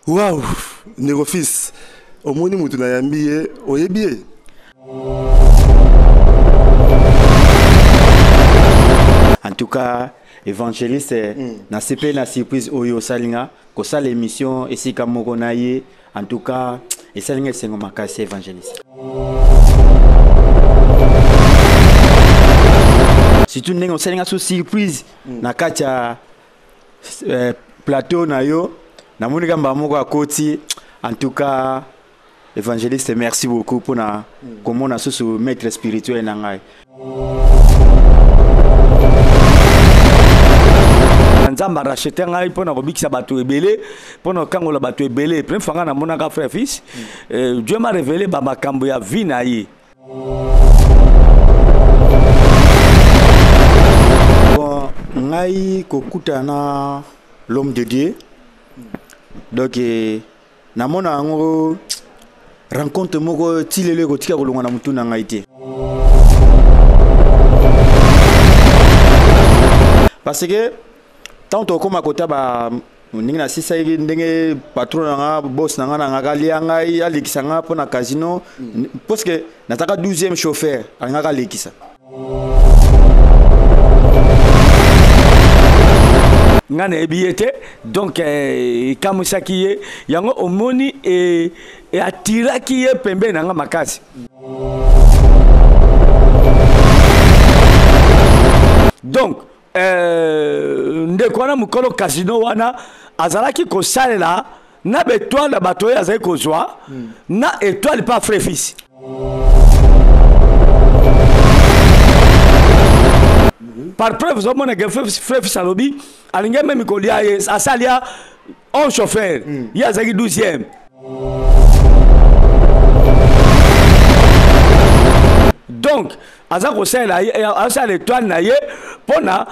Waouh, ndeko fils, omoni mutu na yambi ye, oyebi ye? En tout cas, évangéliste, nasepeli na surprise oyo osali nga kosala émission esika moko na ye. En tout cas, esali nga esengo makasi, évangéliste. Surtout ndenge osali nga so surprise na kati ya plateau na yo, namoni ka mbala moko akoti. En tout cas, évangéliste, merci beaucoup mpona komona susu maître spirituel na ngai. Nzambe arachete ngai mpona kobikisa bato ebele, mpona kokangola bato ebele. Première fois ngai namonaka frère fils, Dieu m'a révélé ba makambo ya vie na ye. Bon, ngai kokutana na l'homme de Dieu, donc namona yango rencontre moko ti lelo ekotika kolongwa na mutu na ngai te. Parce que tant tokóma kota ba ndenge nasisaki ndenge patron na nga, boss na nga, na ngaka alia ngai, alekisa nga mpo na casino, parce que nazalaka 12e chauffeur, alingaka alekisa. Nga nayebi ye te, donc ekamwisaki ye yango, omoni eatiraki ye pembeni na nga makasi. Donc ndeko wana mokolo casino wana azalaki kosalela na ba étoile ya bato oyo azali kozwa na étoile pa frère fils. Par preuve, ozomona ke frère fils alobi alingi meme kolia ye, asalia 11 chauffeur, ye azalaki 12e. Donc aza kosalela ye, asala étoile na ye mpona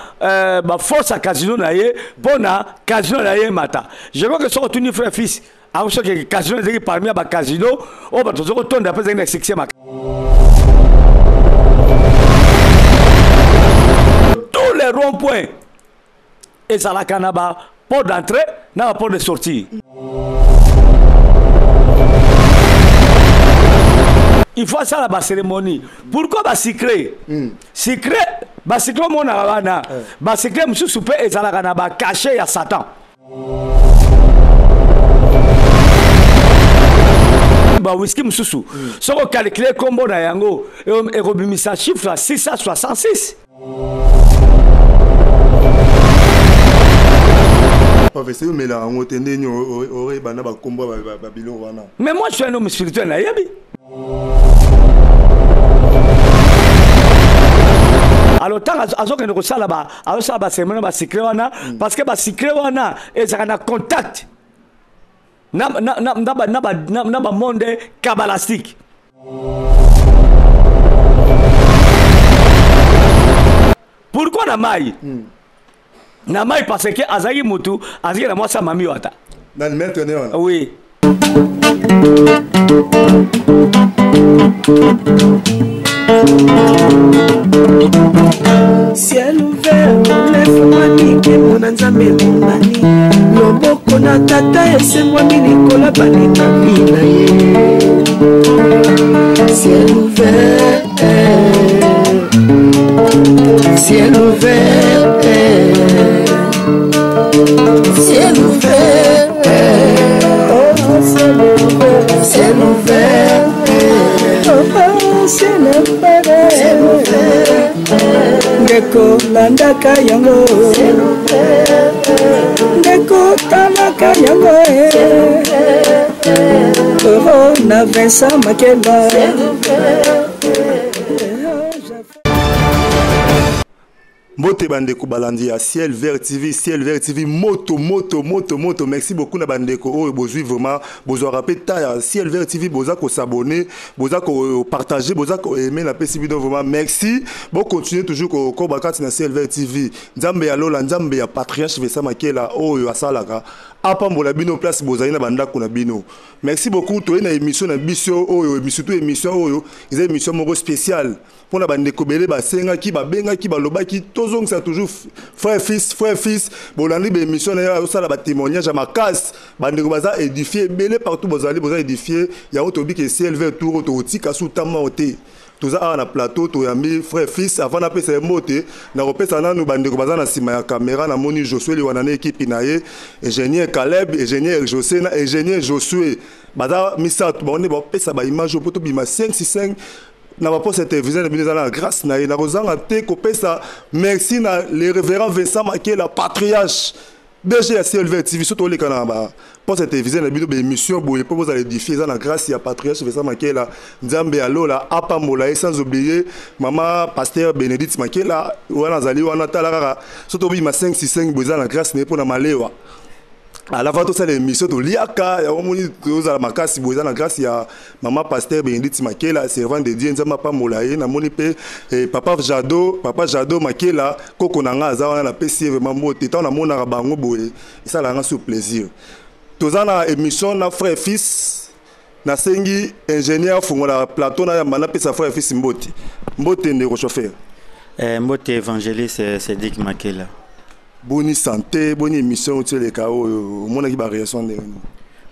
baforce ya casino na ye, mpona casino na ye emata. Je crois que soki otuni frère fils, akosoki casino ezalaki parmi ya bacasino oyo bato baza kotonda mpe ezalaki na succès makasi. Tous les ronds-points ezalaka na ba porte d'entrée na ba porte de sortie. Il faut asala ba cérémonie. Pourquoi ba secret? Secret, ba secret omonaka wana. Ba secret mosusu mpe ezalaka na ba cachet ya Satan. Ba whisky mosusu, soki okalkule kombo na yango, ekobimisa chiffre ya 666. Professeur, omelaka yango te, ndenge oyeba na bakombo ya babiloko wana? Mais moi, je suis un homme spirituel, nayebi. Alors ntango azokende kosala ba, azosala ba cérémonie, ba secret wana, parce que ba secret wana ezalaka na contact na ba monde kabbalistique. Pourquoi na mai? Na mai parce que azalaki mutu, azalaki na mwasi ya mami wata. Na maître ne wana? Oui. Ciel ouvert, lefungwami, nkembo na Nzambe emonani, loboko na tata esembwami likolo balingami na ye. Ciel ouvert, ciel ouvert, ciel ouvert, oh, ciel ouvert, ciel ouvert, oh, ciel ouvert, ciel ouvert. Ndeko landaka yango, ndeko talaka yango, oh, na Vincent Makela. Mbote bandeko balandi ya Ciel Vert TV, Ciel Vert TV, moto, moto, moto, moto. Merci beaucoup na bandeko oyo bozwi vraiment, bozwaka pe ta ya Ciel Vert TV, boza ko s'abonner, boza ko partager, boza ko aimer na pesi bino vraiment merci. Bo continuer toujours ko ko bakati na Ciel Vert TV. Nzambe ya Lola, Nzambe ya Patriarche Vincent Makela oyo asalaka. Apambola bino place bozali na bandako na bino. Merci beaucoup, toye na émission na biso oyo, surtout émission oyo, eza émission moko spéciale. Mpona bandeko ebele basengaki, babengaki, balobaki to Tozongisa toujours frère fils, frère fils. Bolandi baémission na ye, azosala batémoignage ya makasi. Bandeko baza édifie ebele partout, bozali, boza édifie. Yango toyebi ke CLV tour tokotika su tama te. Toza awa na plateau, toyambi frère fils. Avant napesa ye mbote, nakopesa nanu bandeko baza na nsima ya caméra. Namoni Josue Liwana na ekipi na ye, ingénieur Caleb, ingénieur José na ingénieur Josue, baza misato. Bango nde bapesa baimage oyo mpo tobima 5 6 5 na baposte ya télévision na bino. Eza na grâce na ye. Nakozanga te kopesa merci na le révérend Vincent Makela, patriarche, DG ya CLV TV. So toleka na baposte ya télévision na bino, baémission boye mpo bozala édifie, eza na grâce ya patriarche Vincent Makela. Nzambe ya lola apambola ye. Sans oublier mama pasteur Bénédicte Makela, wana azali wana. Tala kaka, so tobima 5 6 5 boye, eza na grâce na ye. Mpo na malewa alava tosala émission, toliaka yango, moni tozala makasi boye, eza na grâce ya mama pasteur Bénédicte Makela, servant de Dieu. Nzambe apambola ye. Namoni mpe papa Jado, papa Jado Makela, koko na nga aza wana, napesi ye vraiment mbote. Ntango namonaka bango boye, esalaka nga sur plaisir. Toza na émission na frère fils. Nasengi ingénieur afungola plateau na yamba, napesa frère fils mbote. Mbote, ndeko chauffeur. Mbote, évangéliste Cédric Makela. Boni santé? Boni émission oti eleka oyo? Omonaki baréaction ndenge nini?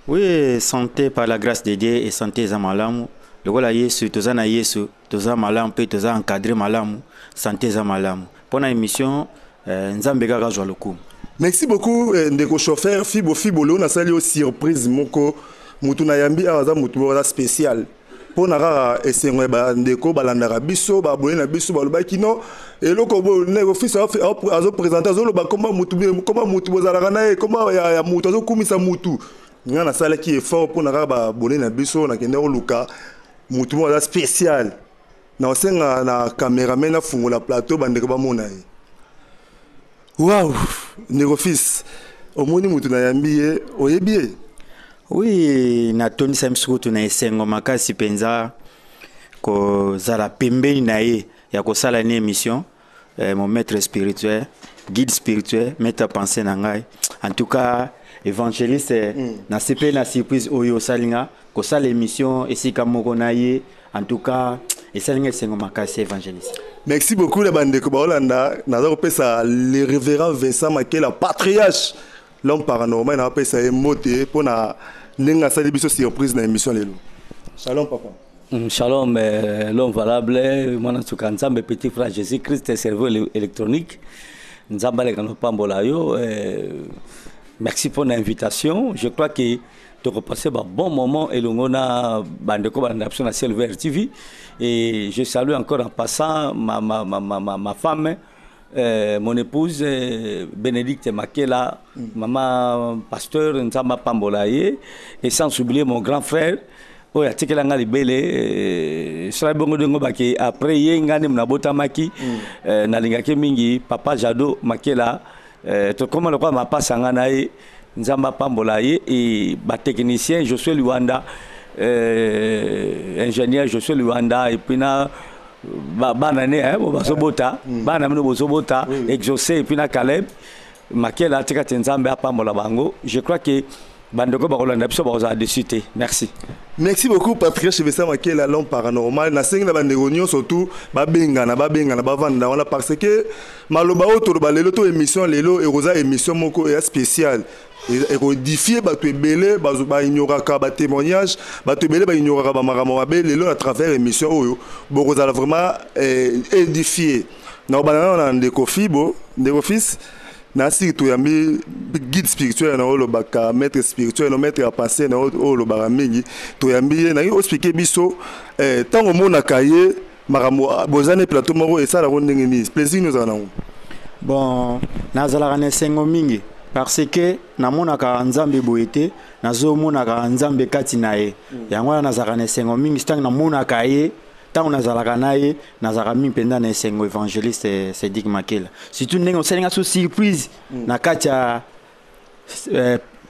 Oui, santé, par la grâce de Dieu, et santé eza malamu. Lokola Yesu, toza na Yesu, toza malamu mpe toza encadré malamu. Santé eza malamu. Mpona émission, Nzambe kaka azwa lokumu. Merci beaucoup, ndeko chauffeur Fibo. Fibo, leo nasali yo surprise moko. Mutu nayambi awa aza mutu moko aza spécial. Mpo na kaka esengo ya bandeko balandaka biso, baboye na biso, balobaki no eloko boye, ndeko fils azoprésente, azoloba koma mutu, koma mutu bozalaka na ye, koma ya mutu azokumisa mutu. Nga nasalaki effort mpo na kaka babone na biso, nakende koluka mutu moko aza spécial. Na osenga na cameraman afungola plateau, bandeko bamona ye. Waw, ndeko fils, omoni mutu nayambi ye, oyebi ye? Oui, natondisa miso kutu na esengo makasi mpenza kozala pembeni na ye ya kosala ni émission. Mon maître spirituel, guide spirituel, maître pensée na ngai, en tout cas évangéliste, nasepeli na surprise oyo osali nga, kosala émission esika moko na ye. En tout cas esali nga esengo makasi, évangéliste. Merci beaucoup na bandeko baolanda. Naza kopesa le révérend Vincent Makela, patriarche, l'homme paranormal, na apesa ye mbote mpona ndenge asali biso surprise na émission lelo. Shalom, papa. Shalom, l'homme valable, mwana nsuka Nzambe, petit frère Jésus Christ, cerveau électronique. Nzambe aleka nopambola yo. Merci pour l'invitation. Je crois que tokopasser ba bon moment elongo na bandeko balanda biso na Ciel Vert TV. Et je salue encore en passant ma femme, mon épouse Bénédicte Makela, maman pasteur, Nzambe apambola ye, et sans oublier mon grand frère oyo atikela nga libele. Soki bongo ndenge bake après ye, nga nde nabotamaki. Nalingaki mingi papa Jado Makela. Tokóma lokola mapasa nga na ye. Nzambe apambola ye. E batechnicien Josué Luanda, ingénieur Josué Luanda, et puis na bana ne bazobota, bana bino bozobota, Exaucé et puis na Caleb Makela. Atika te, Nzambe apambola bango. Je crois que bandeko bakolanda biso bakozala dessus te. Merci. Merci beaucoup, patriarche Vincent Makela, l'homme paranormal. Nasengi na bandeko nyonso tu babengana, babengana, bavanda wana, parce que maloba oyo toloba lelo to émission lelo ekoza émission moko eya spéciale, ekoédifie bato ebele baignoraka batémoignage, bato ebele baignoraka bamakambo mabe. Lelo na travers émission oyo bokozala vraiment édifié. Na kobanda nano na ndeko Fibo. Ndeko fils, nasiki toyambi guide spirituel na oyo olobaka, maître spirituel na maître ya pensée na oyo olobaka mingi. Toyambi ye, nangi oexplike biso ntango omonaka ye, makambo boza na plateau moko, esalako ndenge nini? Plaisir nini ozala nango? Bon, nazalaka na esengo mingi parce que namonaka Nzambe boye te, nazomonaka Nzambe kati na ye. Yango wana nazalaka na esengo mingi ntango namonaka ye. Ntango nazalaka na ye, nazalaka mingi mpenza na esengo, évangéliste Cédric Makela, surtout ndenge osalinga so surprise na kati ya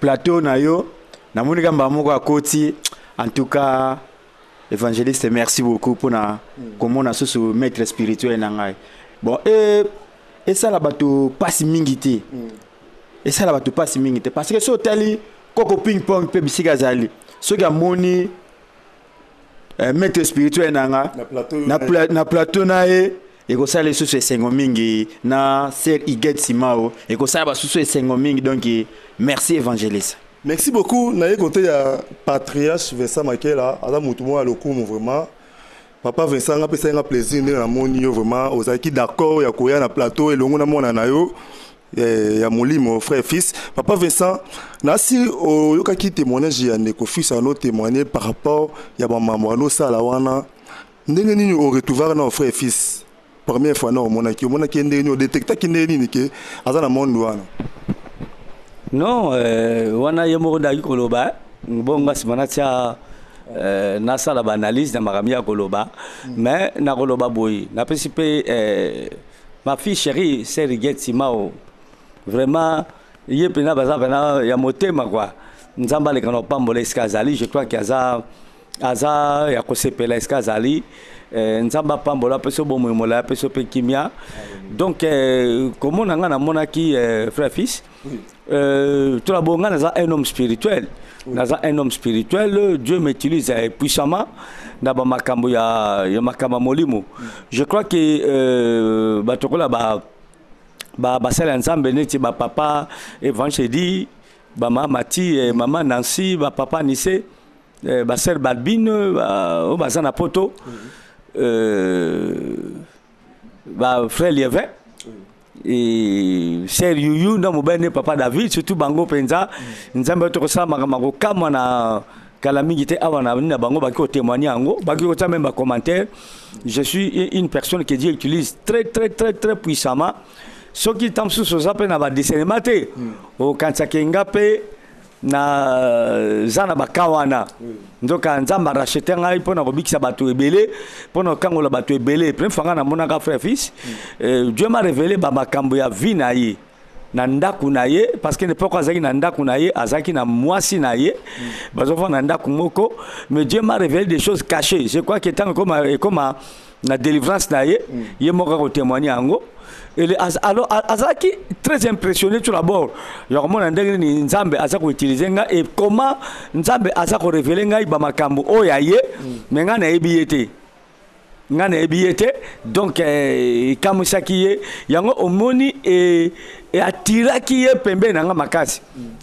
plateau na yo. Namoni kamba moko akoti. En tout cas, évangéliste, merci beaucoup mpona komona susu maître spirituel na ngai. Bon, esala bato mpasi mingi te, esala bato mpasi mingi te, parce que so otali koko ping pong mpe bisika azali, soki amoni maître spirituel na nga na plateau na plateau na ye. Ekosala lisusu esengo mingi na sœur Huguette Simao, ekosala basusu esengo mingi. Donc merci évangéliste. Merci beaucoup. Naye côté ya patriarche Vincent Makela, aza mutu moko ya lokumu vraiment. Papa Vincent, nga pesa nga plaisir ndenge namoni yo vraiment ozalaki d'accord ya koya na plateau elongo na mwana na yo ya molimo frère fils. Papa Vincent, nasi oyokaki témoignage ya ndeko fils ano témoigner par rapport ya bamambo anosala wana. Ndenge nini oretrouvaka na frère fils première fois na omonaki omonaki ye ndenge nini, odetectaki ndenge nini ke aza na monde wana? Non, wana ye moko ndaki koloba bongo nsima natia nasala baanalyse na makambo ya koloba. Mais nakoloba boye, napesi mpe ma fille chérie sœur Huguette Simao, vraiment ye mpena baza mpena ya motema quoi. Nzambe aleka na kopambola esika azali. Je crois ke aza ya kosepela esika azali. Nzambe apambola, apesi yo bomoi molai, apesi yo mpe kimia. Donc komona nga namonaki frère fils, tola bo nga naza un homme spirituel, naza un homme spirituel. Dieu m'utilise puissamment na bamakambo ya makambo ya molimo. Je crois que bato kola ba basali ya Nzambe neti bapapa évangéli, bamama Mati, mama Nancy, bapapa Nise, basœur Balbine, oyo baza na poto, bafrère Lievin et sœur Yuyu na mobali ne papa David, surtout bango mpenza. Nzambe oyo tokosala makambo kokamwa na kala mingi te awa na na bango, baki kotémoigner yango, baki kotia même bacommentaire. Je suis une personne que Dieu utilise très très très très puissamment. Soki ntango mosusu oza mpe na badiscernement te, okanisaki nga mpe na za na baka wana. Nzoka Nzambe aracheter ngai mpo na kobikisa bato ebele, mpo na kokangola bato ebele. Première fois ngai namonaka frère fils, Dieu m'a révélé bamakambo ya vie na ye na ndako na ye, parce que nepoko azalaki na ndako na ye, azalaki na mwasi na ye, bazofanda na ndako moko. Mais Dieu m'a révélé des choses cachées. Je crois que ntango ekoma na délivrance na ye, ye moko akotémoigne yango. Alors azalaki très impressionné tout d'abord ya komona ndenge nini Nzambe aza koutiliser ngai et comment Nzambe aza korévéler ngai bamakambo oyo ya ye. Mais ngai nayebi ye te, ngai nayebi ye te. Donc ekamwisaki ye yango. Omoni, eatiraki ye pembeni na nga makasi,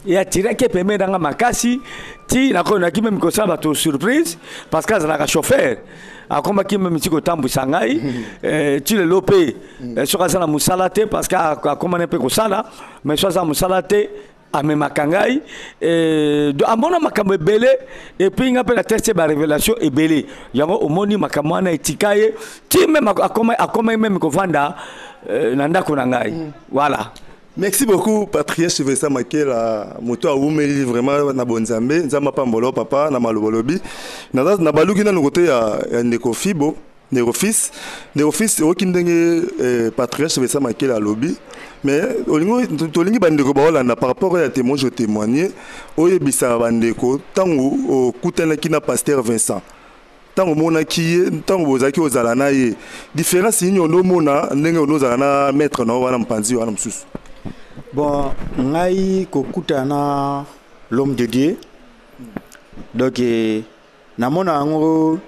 eatiraki ye pembeni na nga makasi ti nakoyonaki même kosala bato surprise, parce que azalaka chauffeur, akomaki même ti kotambwisa ngai. Ti lelo mpe, soki aza na mosala te, parce que akomani mpe kosala, mais soki aza na mosala te, amemaka ngai. Amona makambo ebele. Et puis nga mpe na teste barévélation ebele yango. Omoni, makambo wana etika ye ti même akoma même kovanda na ndako na ngai. Voilà. Merci beaucoup, patriarche Vincent Makela, moto awumeli vraiment na bonzambe. Nzambe apambola papa na maloba lobi. Na baluki nanu kote ya ndeko Fibo, ndeko fils. Ndeko fils, oyoki ndenge patriarche Vincent Makela alobi, mais olingi tolingi bandeko baolanda par rapport ya témoignage otémoigner, oyebisa bandeko ntango okutanaki na pasteur Vincent, ntango omonaki ye, ntango bozalaki kozala na ye, différence nini ondomona ndenge ondozala na maître na yo wana, mopanzi wana mosusu? Bon, ngai kokutana na l'homme de Dieu, donc namona yango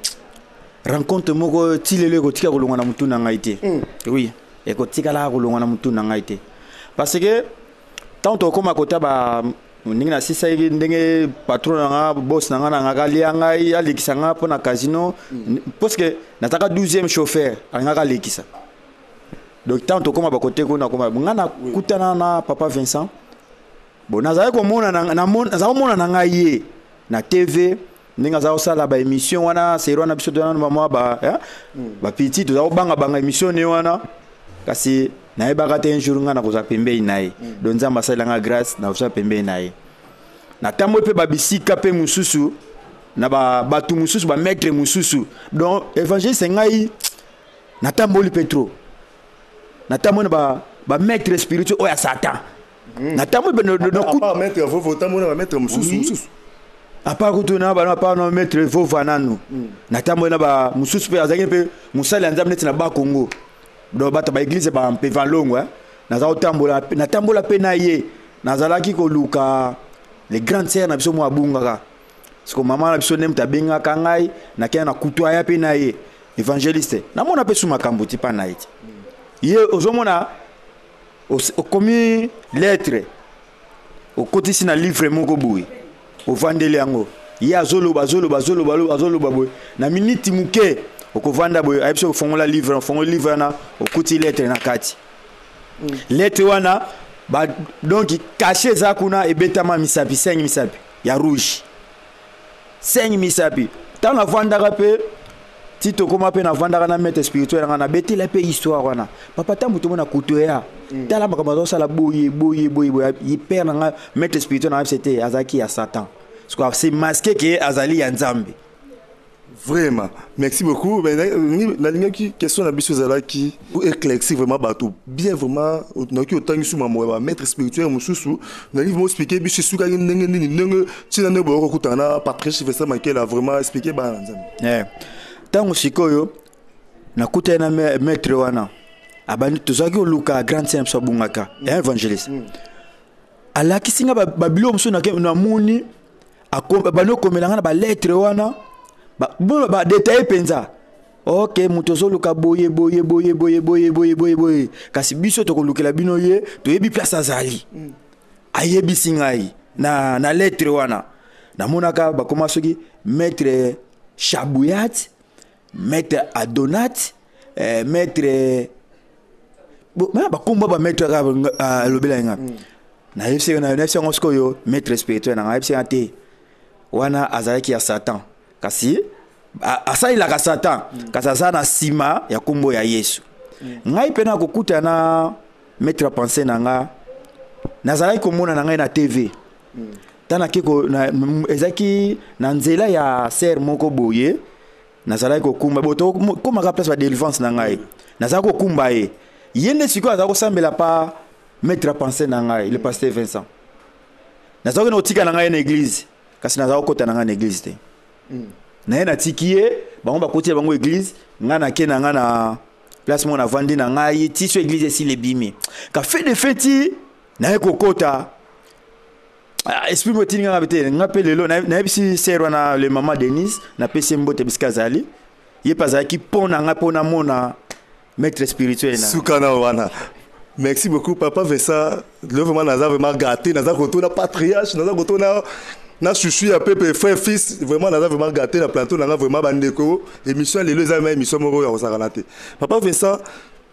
rencontre moko ti lelo ekotika kolongwa na motu na ngai te. Oui, ekotikalaka kolongwa na motu na ngai te, parce que ntango tokóma kota ba ndenge nasisaki ndenge patron na nga, boss na nga na ngaka alia ngai, alekisa nga mpo na casino, parce que nazalaka 12e chauffeur, alingaka alekisa. Donc ntango tokóma bakote kuna, koma nga nakutana na papa Vincent. Bon, nazalaki komona, nazala komona na ngai ye na TV ndenge aza kosala baémission wana seri wana. Biso toza nanu bamwa bapetits, toza kobangabanga émission ne wana, kasi nayebaka te un jour ngai nakozala pembeni na ye. Donc Nzambe asalelanga grâce, nakozala pembeni na ye. Natamboli mpe babisika mpe mosusu na bato mosusu, bamaître mosusu. Donc évangéliste, ngai natamboli mpe trop, natamboli na bamaître spirituel oyo ya Satan, natamboli mpe. Maître Vovo, otamboli na bamaître mosusu mosusu? À part kutu na bana, à part na maître Vova nanu, natamboli na ba mosusu mpe azalaki mpe mosali ya Nzambe neti na Bakongo. Donc bato baéglise bampeva longo, naza kotambola, natambola mpe na ye. Nazalaki koluka les grandes sœurs na biso mo abungaka siko mama na biso nde moto abengaka ngai, nakenda na kutu aya mpe na ye. Évangéliste, namona mpe su makambo ti mpa na ye ti. Ye ozomona okomi lettre, okotisi na livre moko boye, ovandeli yango, ye azoloba, azoloba, azoloba, azoloba boye. Na miniti moke okovanda boye, ayebi soki ofongola livre, ofongoli livre wana, okuti lettre na kati. Lettre wana ba, donc cachet eza kuna, ebetama misapi 5, misapi ya rouge, 5 misapi. Ntango navandaka mpe ti tokóma mpe navandaka na maître spirituel nanga, nabetela mpe histoire wana: "Papa, ntango moto mona kutoya, tala makambo azosala boye boye boye boye." Ye père nanga, maître spirituel nanga, biso te azalaki ya Satan, parce que c'est masqué ke azali ya Nzambe. Vraiment, merci beaucoup. Mais nalingaki question na biso ezalaki éclaircir vraiment bato bien. Vraiment, nakoki otangi su mambo ya bamaître spirituel mosusu. Nalingi vraiment expliquer biso esukaki ndenge nini, ndenge ntina ndenge boyoka kokutana na patriarche Vincent Makela. Vraiment, expliquer bana na Nzambe. Ntango sikoyo nakutani na maître wana, abandi, tozalaki koluka grande sœur biso abungaka ya évangéliste. Alakisi nga babiloko mosusu, namoni bandi okomela nga na balettre wana, badétailler mpenza. Ok, moto ozoluka boye boye boye boye boye boye boye boye, kasi biso tokolukela bino ye, toyebi place azali. Ayebisi ngai na lettre wana, namonaka bakoma soki maître Chabuyat, maître Adonat, maître bakombo bamaître kaka alobela nga. Nayebisi yango sikoyo maître spirituel na ngai, ayebisi nga te wana azalaki ya Satan, kasi asalelaka Satan, kasi aza na nsima ya nkombo ya Yesu. Ngai mpe na kokuta na maître ya pensée na nga, nazalaki komona na ngai na TV. Ntango nake ezalaki na nzela ya sœur moko boye, nazalaki kokumba bo tokomaka place ba délivrance na ngai, nazalaki kokumba ye. Ye nde sikoyo azalaki kosambela pa maître ya pensée na ngai, le pasteur Vincent. Nazalaki na kotika na ngai na église, kasi nazalaki kokota na ngai na église te. Na ye natiki ye, bango bakoti ya bango église, ngai nake na ngai na place moko, navandi na ngai ti so église esili, ebimi ka fe de fe ti naye kokota. Ah, esprit mo etindi nga te, nga mpe lelo nayebisi sœur wana, le mama Denise, napesi ye mbote bisika azali. Ye mpe azalaki mpo na ngai mpo namona maître spirituel na Suka na wana. Merci beaucoup, papa Vincent. Lelo vraiment naza vraiment gâté, naza kotuna patriarche, naza kotuna na chouchou ya pepe, frère fils. Vraiment, naza vraiment gâté na plateau nanga. Vraiment, bandeko, émission ya lelo eza vraiment émission moko ya kosakana te. Papa Vincent,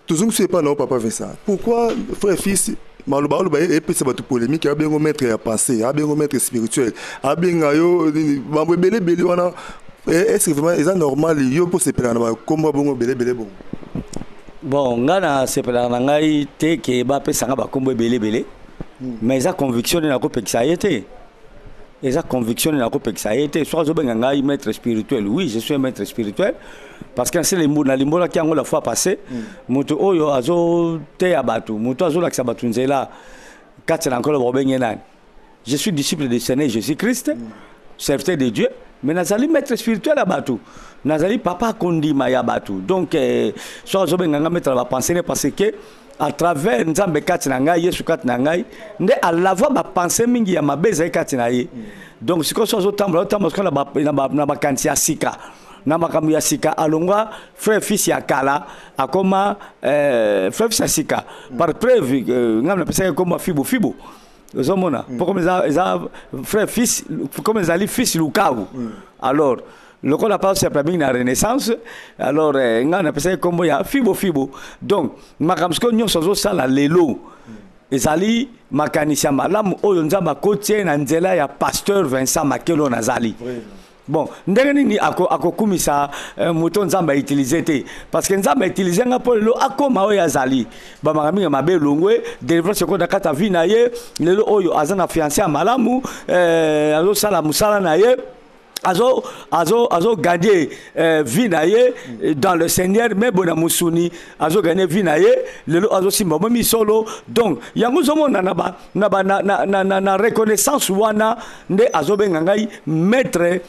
tozongisi epa na yo. Papa Vincent, pourquoi frère fils maloba oloba epesa bato polémique? Abengo maître ya pensée, abengo maître spirituel, abenga yo nini, mambo ebele ebele wana. Est ce que vraiment eza normal yo mpo sepelaka na bakombo bongo ebele ebele bongo? Bon, nga nasepelaka na ngai te ke bapesanga bakombo ebele ebele, mais eza conviction nde nakopekisa ye te. Eza conviction nde nakopekisa ye te. Soki azobenga ngai maître spirituel, oui, je suis un maître spirituel, parce que nse nalimbolaki yango la fois passée. Moto oyo azoteya bato, moto azolakisa bato nzela kati na Nkolo, bakobenge nani? Je suis disciple du Seigneur Jésus Christ, serviteur de Dieu, mais nazali maître spirituel ya bato, nazali papa kondima ya bato. Donc soki azobenga nga maître ya bapensée ne, parce que à travers Nzambe kati na ngai, Yesu kati na ngai, nde alava bapensée mingi ya mabe ezali kati na ye. Donc sikoyo so azotambola, azotambola sikoyo na bakanisi ya sika, na makambo ya sika. Alongwa frère fils ya kala, akoma frère fils ya sika. Par preuve, ngai napesaki kombo Fibo Fibo. Ozomona mpo comme eza frère fils, comme ezali fils Lukaku, alors lokola pa osepela mingi na Renaissance, alors ngai napesaki kombo ya Fibo Fibo. Donc makambo sikoyo nyonso azosala lelo ezali makanisi ya malamu oyo Nzambe akotie ye na nzela ya pasteur Vincent Makelo. Nazali bon, ndenge nini akokumisa moto Nzambe autiliser te? Parce que Nzambe autiliser nga mpo lelo akóma oyo azali. Bamakambo mingi ya mabe elongwe, délivrance ekota kati ya vie na ye. Lelo oyo aza na fiancé ya malamu, azosala mosala na ye, azo gagner vie na ye dans le Seigneur, mais bona mosuni azo gagner vie na ye. Lelo azosimba mo misolo. Donc yango ozomona na ba na ba na, na, na, na, na reconnaissance wana nde azobenga ngai maître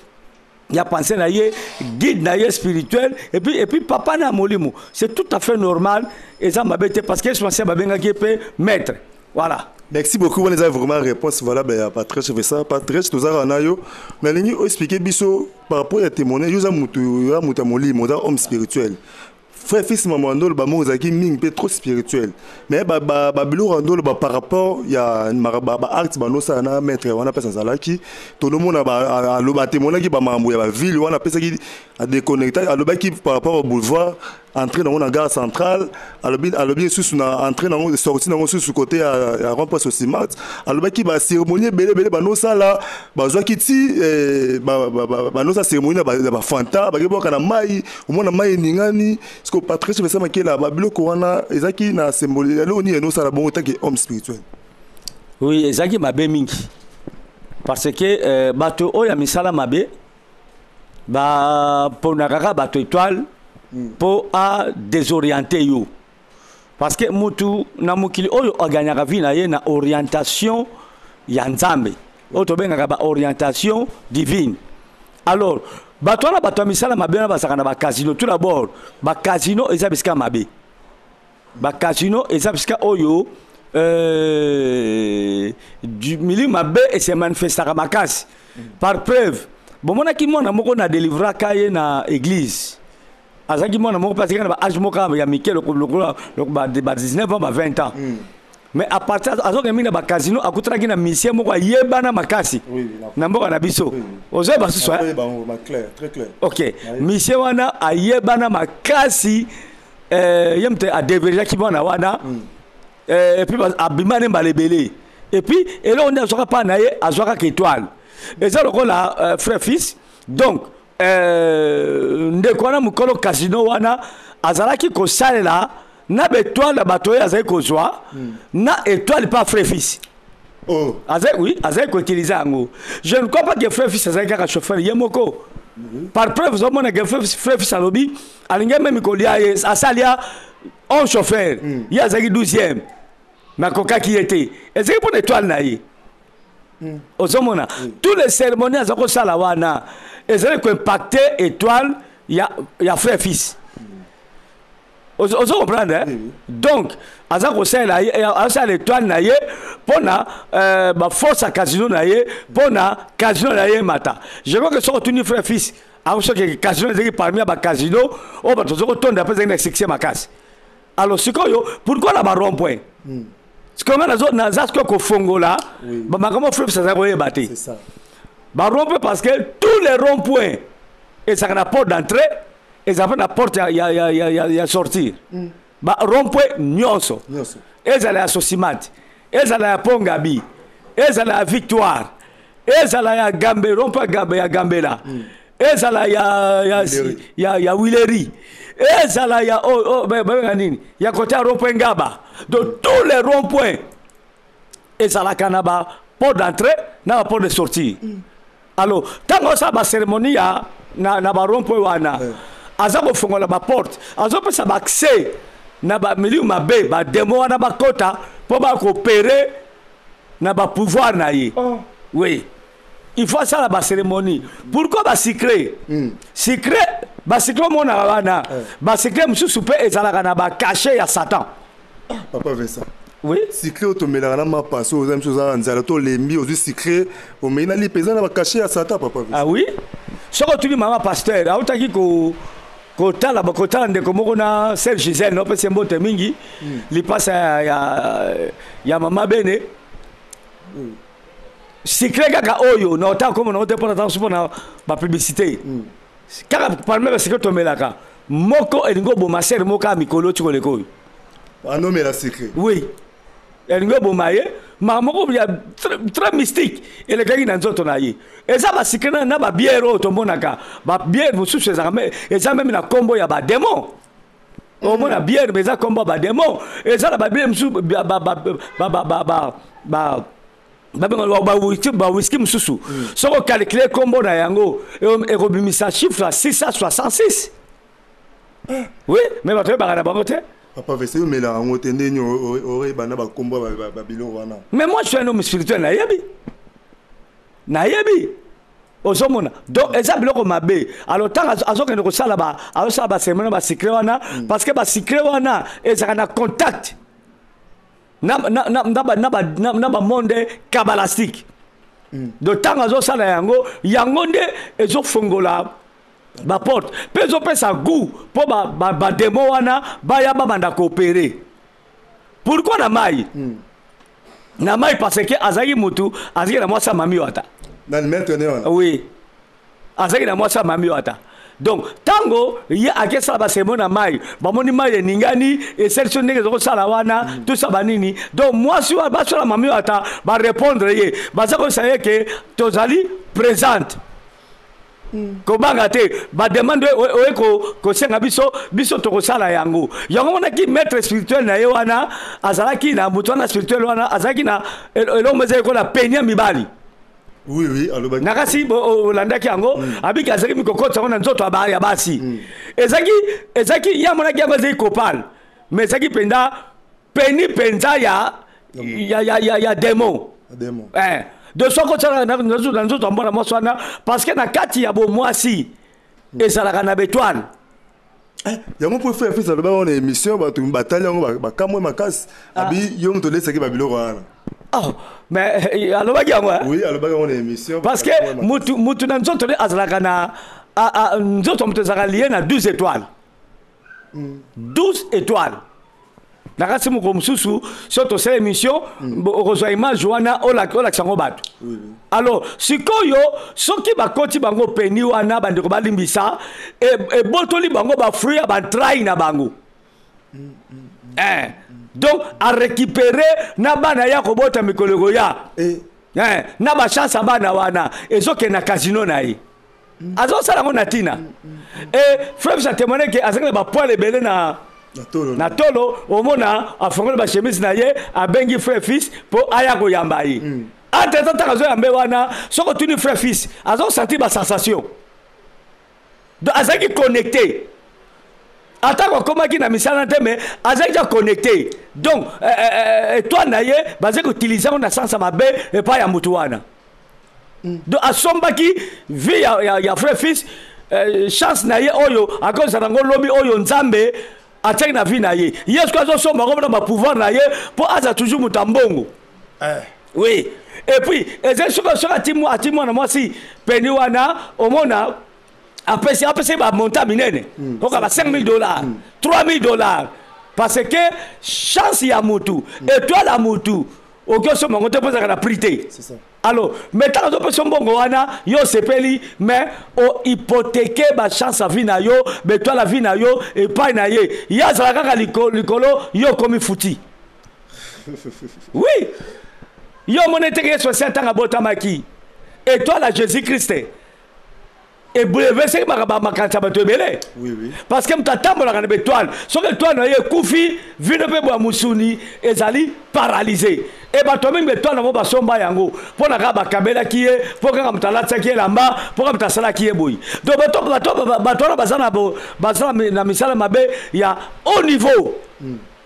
ya pensée na ye, guide na ye spirituel, et puis papa na molimo. C'est tout à fait normal, eza mabe te, parce que Yesu Masiya babengaki ye mpe maître. Voilà. Merci beaucoup. Wana eza vraiment réponse valable ya Patrice Vesa. Patrice, tozalaka na yo. Nalingi oexpliquer biso par rapport ya témoignage. Yo oza mutu ya mutu ya molimo, oza homme spirituel. Frère fils mama ndolo ba mo ozalaki mingi mpe trop spirituel. Mais ba ba ba biloko ya ndolo ba par rapport ya ba ba acte banosala na maître wana mpesa azalaki tonomona ba aloba témoignaki ba mambo ya ba ville wana apesaki adéconnecta alobaki par rapport au boulevard entrée nango na gare centrale, alobi alobi lisusu na entrée nango sortie nango susu côté ya rond-point Sosimat, alobaki ba cérémonie ebele ebele banosala bazwaki ti eh, banosala cérémonie na bafanta bakebwaka na mai, omona mai eningani. Parce que Patrice Vesa Makela, babiloko wana ezalaki na symbole eloko nini enosala bongo tant que homme spirituel? Oui, ezalaki mabe mingi parce que bato oyo ya misala mabe baponaka kaka bato étoile mpo adésoriente yo, parce que mutu na mokili oyo aganyaka vie na ye na orientation ya Nzambe oyo tobengaka baorientation divine. Alors bato wana, bato ya misala mabe wana, bazalaka na bacasino. Tout d'abord, bacasino eza bisika mabe. Bacasino eza bisika oyo milimo mabe ese manifestaka makasi. Par preuve, bomonaki mwana moko na délivraka ye na église, azalaki mwana moko mpe azalaki na baâge moko ya mike lokola ba 19 ans, ba 20 ans. Mais à partir azokende mingi na bacasino, akutanaki na musicien moko ayebana makasi na mboka na biso. Ozoyeba susu? Ok, musicien wana ayebana makasi, ye moto adéviergeaki mwana wana. Et puis abima ne mbala ebele. Et puis eloko nde azwaka mpa na ye, azwaka étoile eza lokola frère fils. Donc ndeko wana, mokolo casino wana, azalaki kosalela na baétoile ya bato oyo azali kozwa na étoile pa frère fils. Oh. Azali, oui, azali koutiliser yango. Je ne crois pas que frère fils azali kaka chauffeur ye moko. Par preuve, ozomona ke frère fils alobi alingi meme kolia ye, asalia 11 chauffeur, ye azalaki 12e, mais akokaki ye te. Ezalaki mpona étoile na ye. Ozomona, tous les cérémonies aza kosala wana ezali koimpacte étoile ya frère fils. Ozo comprendre, hein? Oui. Donc aza kosalela ye, azosala étoile na ye mpona baforce ya casino na ye, mpona casino na ye emata. Je crois que soki otuni frère fils, akosoki casino ezalaki parmi ya bacasino oyo bato oza kotonda mpe ezalaki na succès makasi. Alors sikoyo, pourquoi na barond point? Sikoyo nga naza sikoyo kofongola bamakambo frère fils azali koyeba te. C'est ça. Barond point, parce que tous les rond point ezalaka na porte d'entrée, ezala mpe na porte ya sortir. Ba rond point nyonso, Nyonso. ezala ya Sosimat, ezala ya Pongabi, ezala ya Victoire, ezala ya Gambe, rond point Gambe ya Gambela, ezala ya Huilerie. ya Huilerie, ezala ya oh, oh, babenga nini, ya côté ya rond point Ngaba. Donc tous les rond point ezalaka na ba porte d'entrée na ba porte de sortie. Alors ntango osala bacérémonie ya na barond point wana, aza kofongola baporte, azopesa baaccès na bamiliu mabe, badémon wana bakota mpo bakoopérer na bapouvoir na ye. Oh. Oui, il faut asala bacérémonie. Pourquoi basucré? Sucré, basucré omonaka wana, basucré mosusu mpe ezalaka na bacachet ya Satan. Papa Vincent. Oui. Sucré oyo tomelaka na mapa, so oza miso, oza na nzala to olembi, ozwi sucré omei na lipa, eza na bacachet ya Satan, papa Vincent? Ah oui, soki otuni mama pasteur autaki ko kotala ndeko moko na sœur Gisele, naopesi ye mbote mingi, lipasa ya mama bene. Sucré kaka oyo na otaka komona ngo te mpona ntango mpona bapublicité kaka. Parmi basucré tomelaka, moko elingi oboma sœur moko ya mikolo ti koleka oyo. Anomela sucré? Oui, elingi oboma ye. Makambo moko ya très, très mystique elekaki na nzoto na ye. Eza basucré na babière oyo tomonaka. Babière mosusu ezalaka eza même na nkombo ya badémon. Omona bière, mais eza nkombo ya badémon. Eza na babière mosusu, babenga bawhisky mosusu, soki ocalculer nkombo na yango, ekobimisa chiffre ya 666. Oui, mais bato oyebaka na bango te. Papa Vincent, omelaka yango te, ndeni oyeba na bakombo ya babiloko wana? Mais moi, je suis un homme spirituel, nayebi, nayebi. Ozomona, donc eza biloko mabe. Alors ntango azokende kosala azosala bacérémonie basucré wana, parce que basucré wana ezalaka na contact. Na, na, na, na, ba, na, ba, na, na ba monde kabbalistique. Donc ntango azosala yango, yango nde ezofongola baporte mpe ezopesa goût mpo bademo wana baya babanda koopérer. Pourquoi na mai? Na mai parce que azalaki mutu azalaki na mwasi ya mami oyo ata. Na maître ne wana? Oui, azalaki na mwasi ya mami oyo ata. Donc ntango ye akesala basemo na mai, bamoni mai eningani, esali so ndenge ezokosala wana, tout ça banini. Donc mwasi wana, basi wana mami oyo ata barépondre ye, baza koyebisa ye ke tozali présente, kobanga te, bademande oye kosenga biso, biso tokosala yango. Yango monaki maître spirituel na ye wana azalaki na moto wana spirituel wana azalaki na eloko ezali kola peni ya mibali. Oui, alobaki. Na kasi olandaki yango, abiki azalaki mikokotisa yango na nzoto ya basi. Ezalaki ye amonaki yango ezalaki copal, mais ezalaki mpenza peni mpenza ya démon. Démon. Eh. De soki otiaka na nzoto ya mwana mwasi wana, parce que na kati ya bomwasi ezalaka na betoile. Yango mpo frère Fils alobaki wana émission, bato batali yango bakamwe makasi, abi yo moto olesaki babiloko wana. Oh, mais alobaki yango, eh? Oui, alobaki yango na émission. Parce que mutu na nzoto nde azalaka na nzoto ya moto ezalaka lié na 12 étoiles. 12 étoiles. Na kasi mokolo mosusu so tosala émission, okozwa image wana, olakisa yango bato. Alors sikoyo soki bakoti bango peni wana, bandeko balimbisa, ebotoli bango bafruit ya baentrailles na bango. Eh. Donc arécupérer na bana ya kobota mikolo ekoya. Eh, na bachance ya bana wana ezokende na casino na ye, azosala yango na ntina. E frère biso atémoigne ke azalaki na bapoils ebele na Na tolo. Na tolo. Omona afongoli bachemise na ye, abengi frère Fils mpo aya koyamba ye. Entre temps, ntango azoyamba ye wana, soki otuni frère Fils, azosentir basensation. Donc azalaki connecté, atako akomaki na misala te, mais azalaki ja connecté. Donc étoile na ye bazali koutiliser yango na sens ya mabe epai ya motu wana. Donc asombaki vie ya frère Fils, chance na ye oyo akozala yango lobi, oyo Nzambe atiaki na vie na ye. Ye soki azosomba yango mpona bapouvoir na ye mpo aza toujours moto ya mbongo. Oui, et puis ezali soki ati mwana mwasi peni wana, omona apesi bamontant minene, oka ba 5000 $, 3000 $, parce que chance ya mutu, étoile ya mutu, oki osomba yango te mpo ezalaka na prix te. C'est ça. Alors mais ntango azopesa mbongo wana, yo osepeli, mais ohypothéquer bachance ya vie na yo, baétoile ya vie na yo epai na ye. Ye azala kaka likolo, yo okomi futi. Oui, yo omoni eteke Yesu asi ntango abotamaki, étoile ya Jésus Christ ebouleverseki makanisi ya bato ebele. Parce que moto atambolaka na baétoile. Soki étoile na ye ekufi, vino mpe boya mosuni ezali paralysé. E bato mingi baétoile nango basomba yango mpo na kaka bakabelaki ye, mpo kaka moto alatisaki ye elamba, mpo kaka moto asalaki ye boye. Donc bato wana baza na misala mabe ya haut niveau.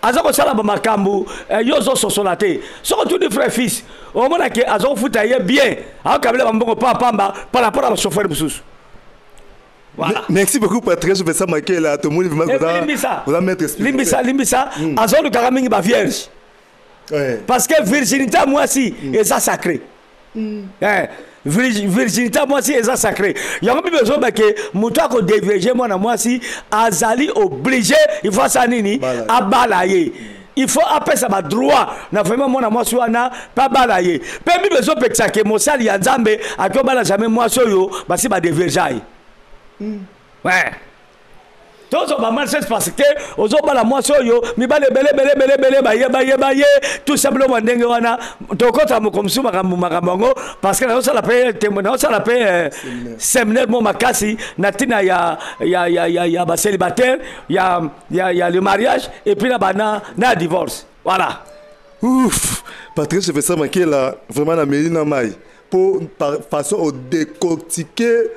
Aza kosala bamakambo, yo ozososola te. Soki otuni frère Fils, omonake aza kofuta ye bien, akokabela bambongo pa pamba par rapport à bachauffeur mosusu. Voilà. Merci beaucoup, Patrice Vincent Makela. Tomoni vraiment limbisa. Oza maître spirituel. Limbisa, limbisa. Azolukaka mingi bavierge parce que virginité ya mwasi eza sacré. Eh, virginité ya mwasi eza sacré. Yango Bible ezoba ke moto akodévierger mwana mwasi azali obligé, il faut asala nini? Bala. Abala ye. Il faut apesa badroit na vraiment mwana mwasi wana mpe abala ye. Mpe Bible ezopekisa ke mosali ya Nzambe aki obala jamais mwasi oyo basi badévierger ye. Ouais. Tozwa malchance parce que ozobala mwasi oyo mibale ebele ebele ebele ebele bayeba yeba ye tout simplement ndenge wana. Tokɔta moko mosusu makambo yango, parce que nazosala mpe nazosala mpe séminaire mo makasi na ntina ya bacélibataire, ya le mariage et puis na bana na divorce. Voilà. Ouf, Patrice Vincent Makela, vraiment na meli na mai. Pour par façon au décortiquer.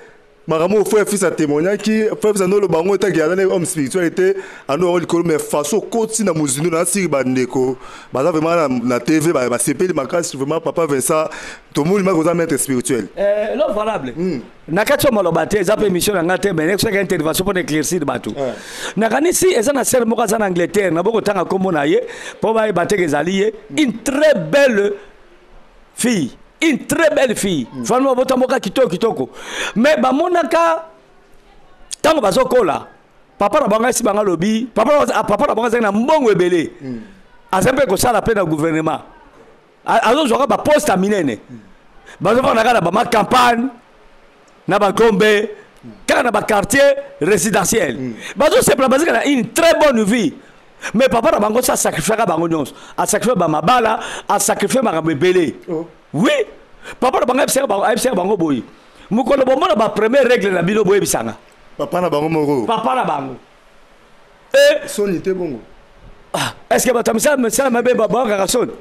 Makambo oyo frère fils atémoignaki, frère fils andoloba yango etaki aza homme spirituel te, ando yango likolo, mais façon okoti na mozindo na asiri, bandeko baza vraiment na TV basepeli makasi. Vraiment, papa Vincent, tomoni maki oza maître spirituel. Lo valable na kati ya maloba te, eza mpe émission na nga te, mais soki intervention mpona éclaircir bato. Nakanisi eza na sœur moko aza na Angleterre, na bokotanga nkombo na ye mpo bayeba teke ezali ye. Une très belle fille, une très belle fille. Vraiment bota mboka kitoko kitoko, mais bamonaka ntango bazokola, papa na bango esi bango alobi, papa na bango azalaki na mbongo ebele, aza mpe kosala mpe na gouvernement, azozwaka baposte ya minene. Bazofanda kaka na bama campagne, na bagombe, kaka na baquartier résidentiel. Bazosepela, bazalaka na une très bonne vie, mais papa na bango so asacrifiaka bango nyonso, asacrifie bamabala, asacrifie makambo ebele. Oui, papa na bango ayebisaka bango boye: mokolo bomona bapremière règle na bino, boyebisanga. Papa na bango moko? Papa na bango. E soni te bongo? Ah, est ce que bato ya misala mabe bakaka soni?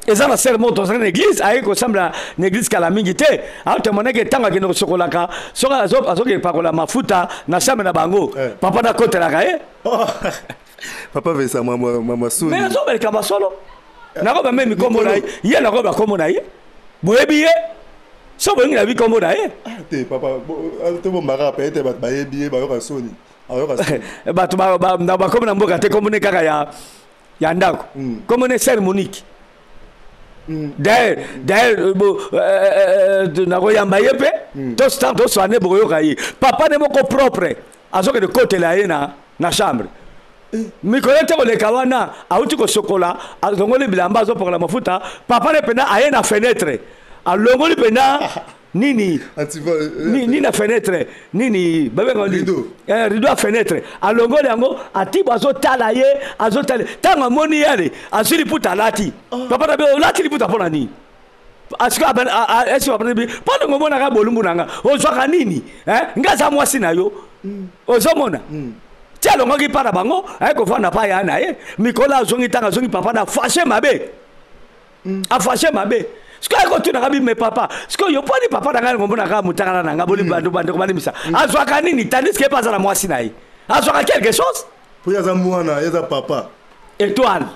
Eza na sœur moko tozalaki na église, ayeki kosambela na église kala mingi te, aotemonaki ntango akende kosokolaka, soki azokende pakola mafuta na chambre na bango, papa nakotelaka ye. Papa Vincent, mama soni. Mais azobeleka masolo, nakoba memi kombo na ye, ye nakoba kombo na ye, boyebi ye, so boyingi na bi kombo na ye. Te papa, tobombaka pe ete bato bayebi ye, bayoka soni, ayoka soni. Bato bakomi na mboka te, kombo ne kaka ya ndako, kombo ne sœur Monique. D'ailleurs nakoyamba ye mpe toswane, bokoyoka ye. Papa ne moko propre azokende kotela ye na chambre. Mikolo te koleka wana, awuti kosokola, alongoli bilamba, azopokola mafuta, papa ne mpenza aye na fenêtre, alongoli mpenza nini nini na fenêtre, nini babenga rideau. Rideau ya fenêtre, alongoli yango, atibo, azotala ye, azotala. Ntango amoni ye ale azwi liputa, alati. Papa na be: olati liputa mpo na nini? Esi papa na bi mpo ndenge omonaka bolumbu na nga, ozwaka nini? Nga aza mwasi na yo, ozomona ti alongwaki mpa na bango, aye kofanda pa ya na ye. Mikolo azongi, ntango azongi, papa na fâché mabe, afâché mabe. Sikoyo akotunaka bi: me papa, sikoyo yo mponi papa na ngai ngomonaka motakala na ngai? Boli bandeko balimisa, azwaka nini? Tandis que mpe aza na mwasi na ye, azwaka quelque chose. Po ye aza mwana, ye aza papa. Étoile,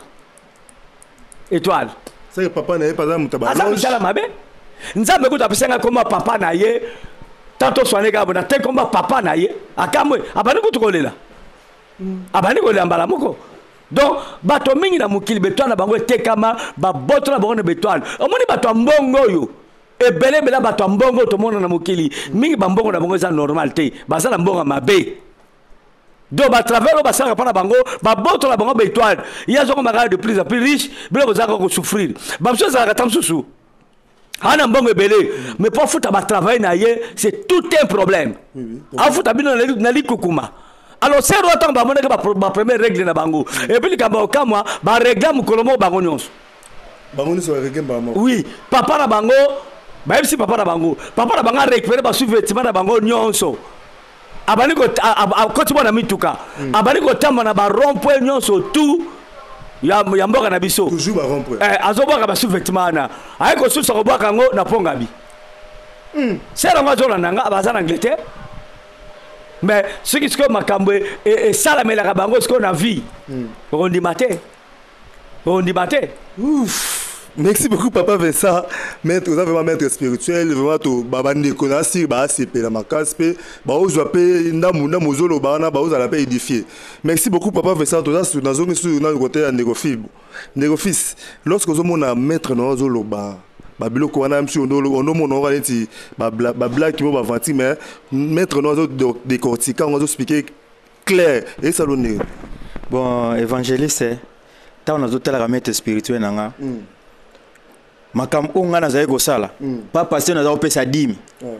étoile. Seke papa na ye mpe aza moto. Aza misala mabe. Nzambe kutu apesanga komba papa na ye, tanto oswane kaka bona te, komba papa na ye akamwe, abandi kutu kolela, abandi kolela mbala moko. Donc bato mingi na mokili, betoile na bango etekama, baboto na bango na betoile. Omoni bato ya mbongo oyo ebele ebele, bato ya mbongo tomona na mokili mingi, bambongo na bango eza normal te, baza na mbongo ya mabe. Donc batravers oyo basalaka mpo na bango, baboto na bango baétoile, ye azokoma kaka de plus en plus riche, biloko ozalaka kosouffrir. Bamosusu ezalaka ta mosusu ana mbongo ebele, mais mpo afuta batravail na ye, c'est tout un problème. Afuta bino na likukuma. Alors sœur oyo, ntango bamonaki bapremière règle na bango, et puis likambo ya okamwa, barégla mokolo moko bango nyonso. Bango nyonso barégler mbala moko? Oui, papa na bango, bayebisi papa na bango, papa na bango arécupéré basous-vêtement na bango nyonso, abandi akoti mwana mituka, abandi kotamba na barond-point nyonso tout ya mboka na biso. Toujours barond-point. Azobwaka basous-vêtement wana, aye kosusa kobwaka yango na pongabi. Sœur yango azolanda nga, baza na Angleterre, mais soki sikoyo makambo esalamelaka bango sikoyo na vie, okondima te, okondima te. Ouf. Merci beaucoup, papa Vincent. Maître, vous avez vraiment maître spirituel, vraiment to babandeko na si ba sepela makasi pe ba ozwa pe ndamu ndamu ozoloba wana, ba ozala pe édifié. Merci beaucoup, papa Vincent. Toza su nazongi su na côté ya ndeko Fibu. Ndeko fils, lorsque ozomona maître na ozoloba babiloko wana, msi ondomona oka neti bablague mo bavanti, mais maître no azo décortiquer yango, azoexpliquer clair, esalo ndenge? Bon, évangéliste, ntango nazotalaka maître spirituel na nga, makambo oyo ngai nazali kosala, pa pasteur naza kopesa dîme,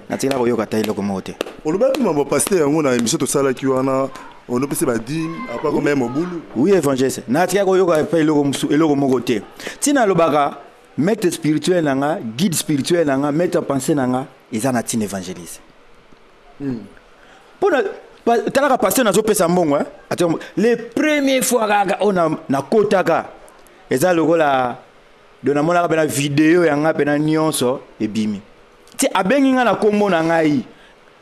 natikala koyoka ta eloko moko te. Olobaki mambo pasteur yango na émission tosalaki wana, onopesi badîme après komaya mobulu. Oui, évangéliste, natikala koyoka pa eloko moko te. Ntina alobaka maître spirituel na nga, guide spirituel na nga, maître pensée na nga, eza na ntina, évangéliste, mpona talaka pasteur nazopesa mbongo. Les première fois kaka oyo nakotaka, eza lokola do namonaka mpena video yanga mpena nyonso ebimi. Ti abengi ngai na nkombo na ngai,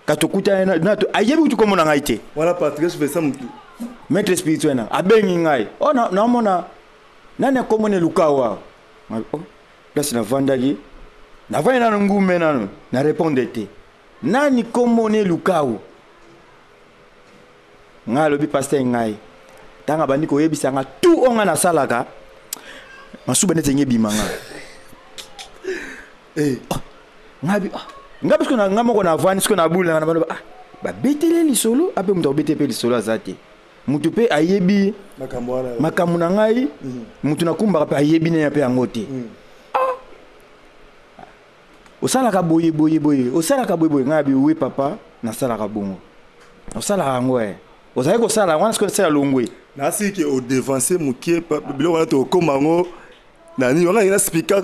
kasi tokutani, ayebi kutu nkombo na ngai te. Wana Patrice Vincent mutu. Maître spirituel na abengi ngai o naomona nani akombo na eluka awa. Oh, place navandaki, navandi nano ngume, nano na répondre te. Nani kombo na elukau? Ngai alobi pasteur. Ngai ntango abandi koyebisa nga tout oyo ngai nasalaka, masuba neti enge ebima nga. Oh, ngai bi, ah, ngai parce que na ngai moko navandi sikoyo nabula na baloba, ah, babeteli lisolo ape moto akobete mpe lisolo aza te, moto mpe ayebi makambo wana. Makambo na ngai, moto nakumbaka mpe ayebi nene mpe yango te. Ah, osalaka boye boye boye, osalaka boye boye. Ngai abi: "Oui papa, nasalaka bongo." Osalaka yango e, ozali kosala yango wana sikoyo nasala longwe. Nasiki odevancer mokie biloko wana, tokóma yango na nini wana. Na speaker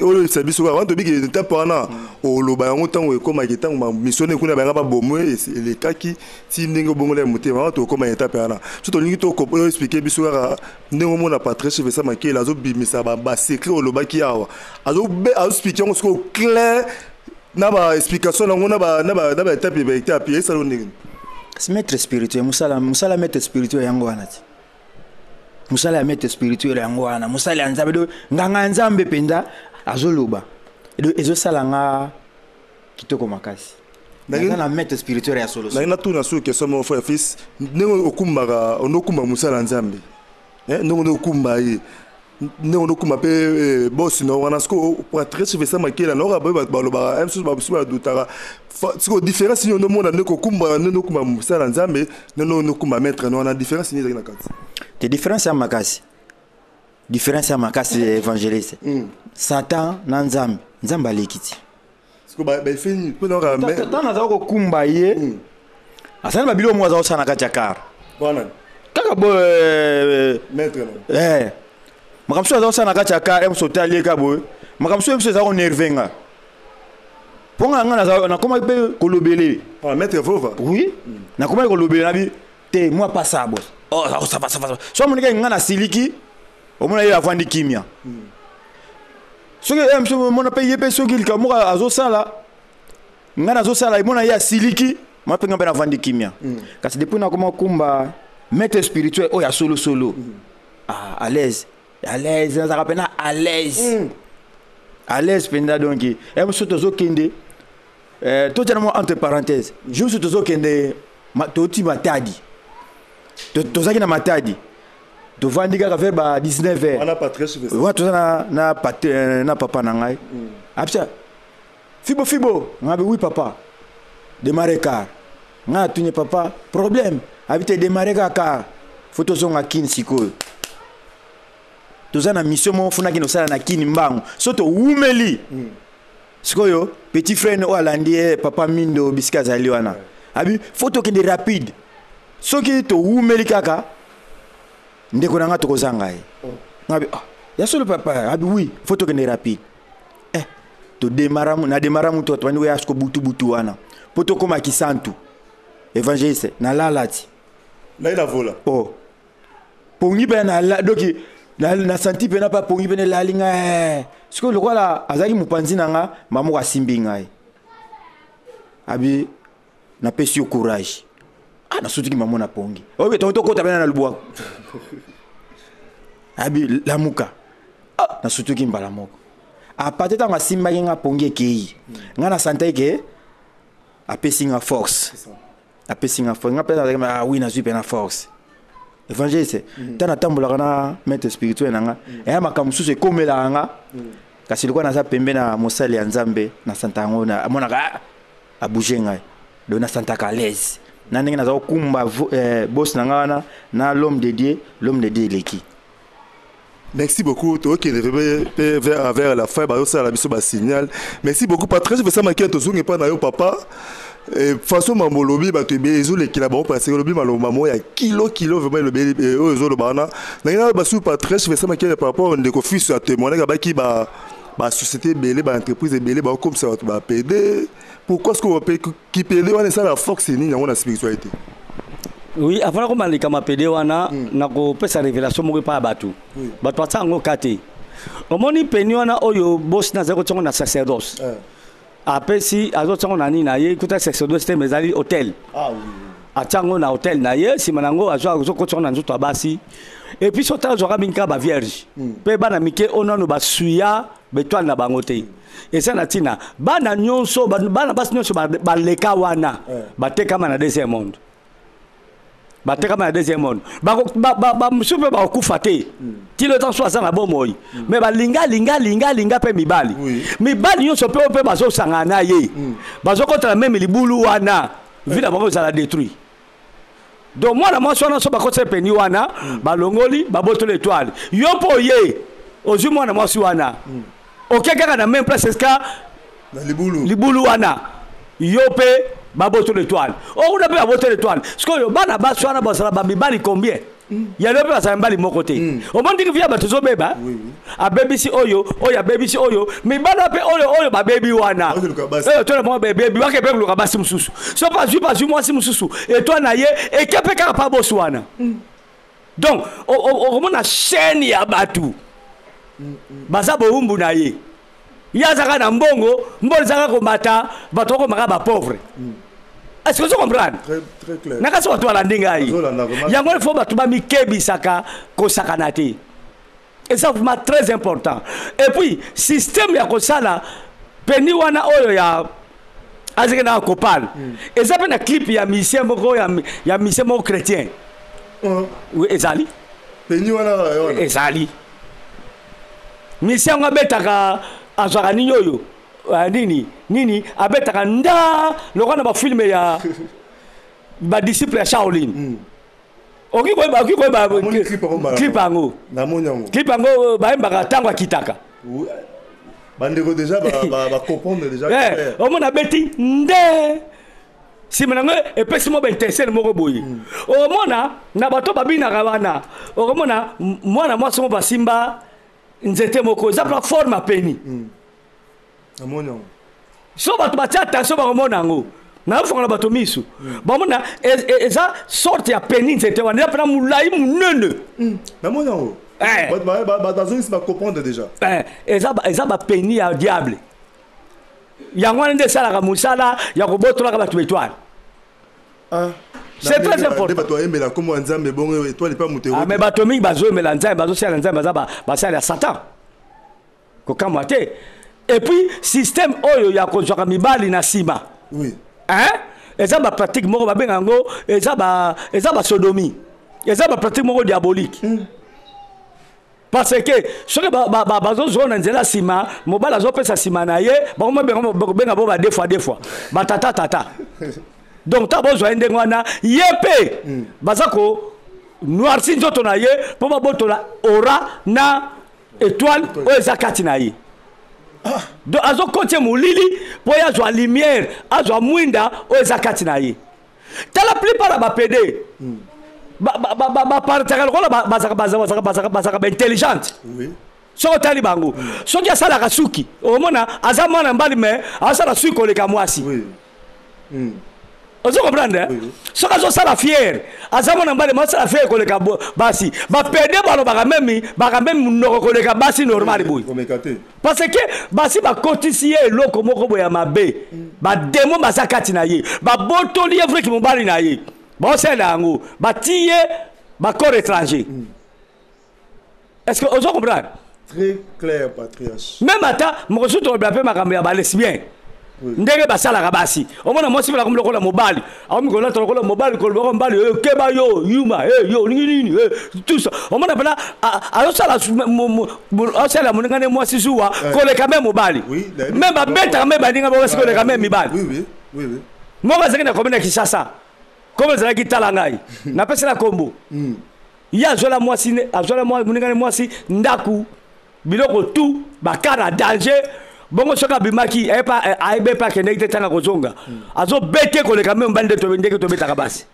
oyo oyebisa biso kaka wana, tobiki etape wana, oloba yango ntango ekomaki, ntango bamissionnaire kuna bayanga babomwe elekaki ti ndenge obongola ya motema wana. Tokóma etape wana so tolingi oyo expliquer biso kaka ndenge omona Patrice Vincent Makele azobimisa basecret olobaki awa, azoexpliquer yango sikoyo clair na baexplication nango na baétape, baétape esala ndenge. Kasi maître spirituel, mosala maître spirituel yango wana ti, mosala ya maître spirituel yango wana, mosala ya Nzambe. Do nganga ya Nzambe mpenza azoloba, do ezosala nga kitoko makasi. Naza na maître spirituel ya solo. Nangi natuna soki question moko, frère fils. Ndenge okumbaka, onokumba mosala ya Nzambe, ndenge onokumba ye, ndenge onokumba mpe bosi na wana siko Patrice Vincent Makela, naoka boye bato balobaka mosusu, bamosusu badutaka. Siko différence nini onomona nde kokumba, ndenge okumba mosala ya Nzambe, ndenge onokumba maître no wana? Différence nini ezalaki na kati? Te, différence ya makasi, différence ya makasi, évangéliste. Satan na Nzambe, Nzambe aleki ti. Siko baeffet nini mpo naoka? Ntango nazala kokumba ye, asali babiloko moko aza kosala na kati ya car. Wana. Kaka bo maître no. Makambo mosusu aza kosala na kati ya car, mosu otali ye ka boye, makambo mosusu mosusu eza koénerver nga, mpo nga nga nakomaki mpe kolobele. Ah, maître vova. Oui, nakomaki kolobele, nabi te: "Moi pas ça, boss." Oh, ça va, ça va. So amoniki nga nasiliki, omona ye avandi kimia. Soki ye mosusu omona mpe ye mpe, soki likambo moko azosala, nga nazosala, emona ye asiliki, ma mpe nga mpe navandi kimia. Kasi depuis nakoma kumba maître spirituel oyo ya solosolo, ah, à l'aise, à l'aise, nazalaka mpena à l'aise, à l'aise mpenza. Donc ye mosusu tozokende, totiana mwa entre parenthèse, jour mosusu tozokende, touti Matadi, tozalaki na Matadi, tovandi kaka vers ba 19 heures. Wana Patrice Vincent. Wana toza na papa na ngai. Abisa: "Fibo, fibo." Ngai abi: "Oui papa." "Démarre car." Ngai atuni: "Papa, problème?" Abi te: "Démarre kaka car, faut tozonga Kini sikoyo, toza na mission moko funaki nosala na Kini mbangu, so towumeli sikoyo." Petit frère oyo alandi ye, papa Mindo, bisika azali wana, abi: "Faut tokende rapide, soki towumeli kaka ndeko na nga tokozanga ye." Nga abi: "Ah, ya solo papa?" Abi: "Oui, faut tokende rapide." Todémarrer, na démarrer mutu, tobandi koya siko butu butu wana mpo tokóma Kisantu. Évangéliste, nalala ti. Nai na vola. Oh, pongi mpe na doki na santi mpe na pa pongi mpe nelali ngai. Sikoyo lokola azalaki mopanzi na nga, mama moko asimbi ngai, abi: "Napesi yo courage." Ah, nasutiki mamo na pongi oyo, tokota pena na lubwako. Abi: "Lamuka." Ah, nasutuki mbala moko. Apate ntango asimbaki nga, pongi ekei. Nga na santaki ke apesi nga force, apesi nga force. Nga mpe nazalaki: "Ah oui, nazwi mpe na force." Évangéliste, ntango natambolaka na maître spirituel na nga, eya makambo mosusu ekomelaka nga, kasi lokola naza pembe na mosali ya Nzambe, nasanta yango, amonaka, ah, abouge ngai. Donc nasantaka à l'aise na ndenge naza kokumba boss na nga wana na l'homme de Dieu. L'homme de Dieu eleki. Merci beaucoup. Tokende mpe vers la fin, bazosala biso basignal. Merci beaucoup, Patrice Vincent Makia. Tozongi epai na yo papa. Façon mambo olobi, bato ebele ezolekela bango parce que olobi maloba moko ya kilo kilo vraiment. Elobi oyo ezoloba wana, ndenge na basu Patrice Vincent Makia par rapport ndeko fils atémoignaka, abaki ba basociété ebele, baentreprise ebele bakokomisa bato bapédé. Pourquoi ce que kipédé wana esala force nini yango na spiritualité? Oui, avant nakoma likambo ya pédé wana, nakopesa révélation moko epai ya bato. Bato batia yango ka te. Omoni peni wana oyo bosi nazali kotiango na sacerdoce. Apesi, azotia yango na nini na ye, kuta sacerdoce te, mais ezali hôtel. Ah, oui. Atia yango na hôtel na ye, nsima na yango azokotisa yango na nzoto ya basi. Et puis soki azwaka mingi kaka bavierge mpe bana mike oyo nano basuya betoile na bango te. Eza na ntina bana nyonso, bana basi nyonso baleka wana, batekama na deuxième monde. Batekama na deuxième monde. Bamosusu mpe bakokufa te ti le temps so aza na bomoi, mais balinga linga linga linga mpe mibali. Mibali nyonso mpe oyo mpe bazosangana na ye, bazokotala meme libulu wana, vie na bango ezala détruit. Donc mwana mwasi wana, so bakotisa peni wana, balongoli, babotoli étoile. Yo mpo oye ozwi mwana mwasi wana, oke kaka na même place esika na libulu. Libulu wana, yo mpe babotoli étoile, okuna mpe babotoli étoile. Sikoyo bana basi wana bazala bamibali combien? Yalo mpe bazala mibali moko te. Omoni ndenge via bato ezobeba. Abebisi oyo, oyo abebisi oyo, mibali mpe oyo oyo babebi wana. Bakoluka basi. Oyo tona bango bebebi, bake mpe koluka basi mosusu. So mpe azwi, bazwi mwasi mosusu, étoile na ye eke mpe kaka pa bosi wana. Donc okomona chaîne ya bato baza bowumbu na ye. Ye azaka na mbongo, mbongo ezaka komata, bato bakomaka bapauvre. Est-ce que ozo comprendre? Très, très clair. Na kasi bato balandi ngai. Bazolanda vraiment. Yango il faut bato bamikebisaka kosakana te. Eza vraiment très important. Et puis système ya kosala peni wana oyo ya azeke na kopal, eza mpe na clip ya musicien moko, ya musicien moko chrétien. Oui, ezali. Peni wana wana. Ezali musicien yango abetaka, azwaka nini oyo, nini nini, abetaka nda lokola na bafilme ya badisciple ya Shaolin. Okoki koyeba, okoki koyeba. Namoni clip yango mbala clip moko. Yango. Namoni yango. Clip yango bayembaka ntango akitaka. Oui. Bandeko déjà ba comprendre déjà. Eh, clair. Omona abeti nde nsima nango epesi mo baintercele moko boye. Okomona na bato babinaka wana, okomona mwana mwasi moko basimba nzete moko, eza plateforme apeni. Namoni yango. So bato batia attention, bakomona yango. Nazofongola bato misu, bamona eza sorte ya peni, nzete wana eza mpena molai monene. Namoni yango. Eh. Bato bazongisi, bacomprendre déjà. Eh, eza bapeni ya diable. Yango wana nde esalaka mosala ya kobotolaka bato baetoile. Ah. C'est très important. Nde bato bayembela nkombo ya Nzambe, bongo étoile epa moto. Ah, mais bato mingi bazoyembela Nzambe, bazosala Nzambe, baza basala ya Satan. Kokamwa te. Et puis système oyo ya kozwaka mibali na nsima, hein? Eza bapratique moko babenga yango, eza basodomie, eza bapratique moko diabolique. Parce que soki bazozwa na nzela nsima, mobali azopesa nsima na ye, bakobenga bo ba deux fois deux fois, batata tata. Donc ntango bozwa ye ndenge wana, ye mpe baza ko noirci nzoto na ye mpo babotola aura na étoile oyo eza kati na ye. Donc azokotia molili mpo ye azwa lumière, azwa mwinda oyo eza kati na ye. Tala, plupart ya bapédés bapartaka lokola bazalaka baintelligente. Soki otali bango, soki asalaka suki, omona aza mwana mbali, mais asala suki koleka mwasi. Ozo comprendre, eh? Oui. Soki azosala fiere, aza mwana mbali, mais asala fiere koleka basi. Bapédés balobaka meme, baka meme monoko koleka basi normal boye. Komeka te. Parce que basi bakotisi ye eloko moko boye ya mabe. Bademo baza kati na ye, babotoli ye vriki mobali na ye, baosalela yango, batie ye bacorps étranger. Est ce que ozo comprendre? Très clair, patriarche. Même ata mokosusu, tolobela mpe makambo ya balesbien, ndenge basalaka basi. Omona mwasi mpe akomi lokola mobali, akomi kolata lokola mobali, kolobaka mobali: "Eh, keba yo yuma, eh, yo olingi nini, eh," tout ça. Omona mpena azosala azosala moninga nde mwasi zuwa koleka me mobali. Me babetaka me baninga basi koleka me mibali. Moko azalaki na commune ya Kinshasa, kombo ezalaki, tala ngai napesela kombo. Ye azwela mwasi, azwela moninga ne mwasi ndako, biloko tu, baka na danger. Bongo soki abimaki, ayebi epa akendeki te. Ntango akozonga, azobete koleka me mobali ndenge tobetaka basi.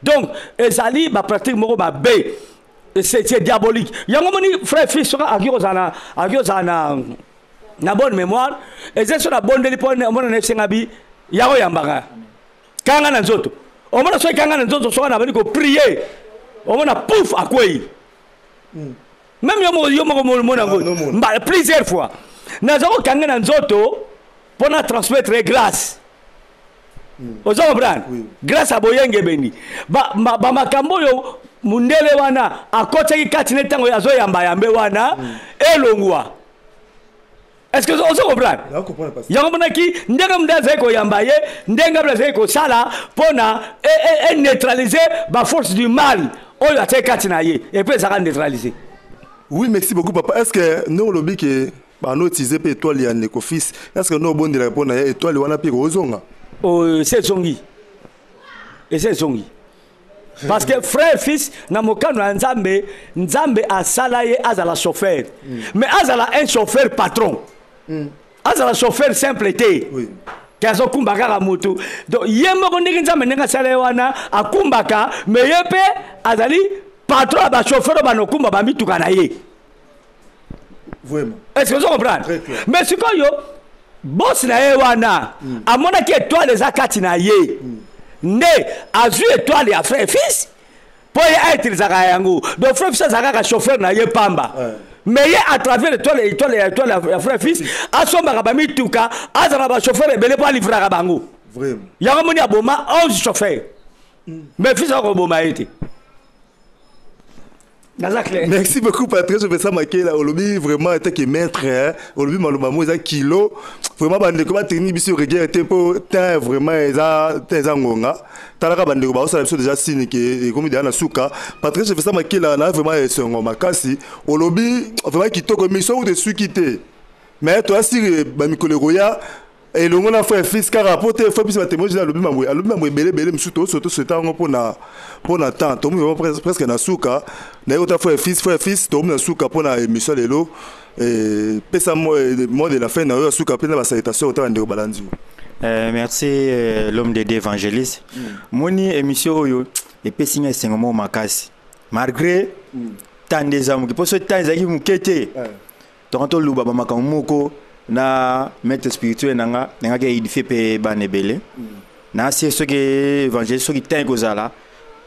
Donc ezali bapratique moko mabe, c'est diabolique. Yango moni, frère fils, soki akoki kozala na bonne mémoire, eza so nabondeli mpo omona na esenga bi yango yambaka kanga na nzoto. Omona soki kanga na nzoto, soki nabandi koprier, omona pouf, akwei. Même yo moko, yo moko mona yango. Ah, nomona. Plusieurs fois naza kokanga na nzoto. Mpo na transmettre grâce. Ozo comprendre? Grâce ya boyengebeni. Bamakambo oyo mundele wana akotaki kati ne ntango azoyamba yambe wana elongwa. Est ce que ozo comprendre? Yango monaki ndenge munde azali koyamba ye, ndenge abla azali kosala mpona eneutraliser baforce du mal oyo atiaki kati na ye, et puis ezalaka neutraliser. Oui, merci beaucoup, papa. Est ce que ndenge olobi ke banotize mpe étoile ya ndeko fils, est ce que no obondelaka mpo na ye étoile wana mpe kozonga? Ese ezongi, ese ezongi, parce que frère fils, na mokano ya Nzambe, Nzambe asala ye azala chauffeur, mais azala un chauffeur patron, azala chauffeur simple te. Ke azokumba kaka motu. Donc ye moko, ndenge Nzambe, ndenge asala ye wana, akumbaka, mais ye mpe azali patron ya bachauffeur oyo banokumba bamituka na ye. Vraiment. Est ce que ozo comprendre? Mais sikoyo boss na ye wana amonaki étoile eza kati na ye, nde azwi étoile ya frère fils mpo ye autilisaka yango. Donc frère fils azalaka kaka chauffeur na ye pamba, mais ye, à travers étoile ya frère fils, asombaka bamituka, azala bachauffeur ebele mpo alivraka bango. Yango moni aboma 11 chauffeur, mais fils akoboma ye te. Naza clair. Merci beaucoup, Patrice Vincent Makela. Olobi vraiment était maître, hein. Olobi maloba mo eza kilo. Vraiment, bandeko bateni biso rigueur te po temps vraiment eza te, eza ngonga. Talaka, bandeko ba osala biso déjà signe ke ekomi déjà na suka. Patrice Vincent Makela na vraiment esongo makasi. Olobi vraiment kitoko, mission ou de suki te. Mais toi si ba mikolo ekoya elongo na frère fils kaka po te, frère biso batémoin alobi mambo, alobi mambo ebele ebele mosusu tosota yango mpona temps. Tomi vraiment presque na suka. Naye kota frère fils. Frère fils, tomi na suka mpona émission lelo. Pesa mot de la fin na oyo ya suka mpe na basalutation ota bandeko balandi. Merci, l'homme de Dieu évangéliste. Moni émission oyo epesi ngai esengo moko makasi, malgré temps nde eza moke, mpo so temps ezalaki moke te, tonga toluba bamakambo moko na maître spirituel na nga, nangaki édifie mpe bana ebele. Nasi soki évangéliste, soki temps ekozala,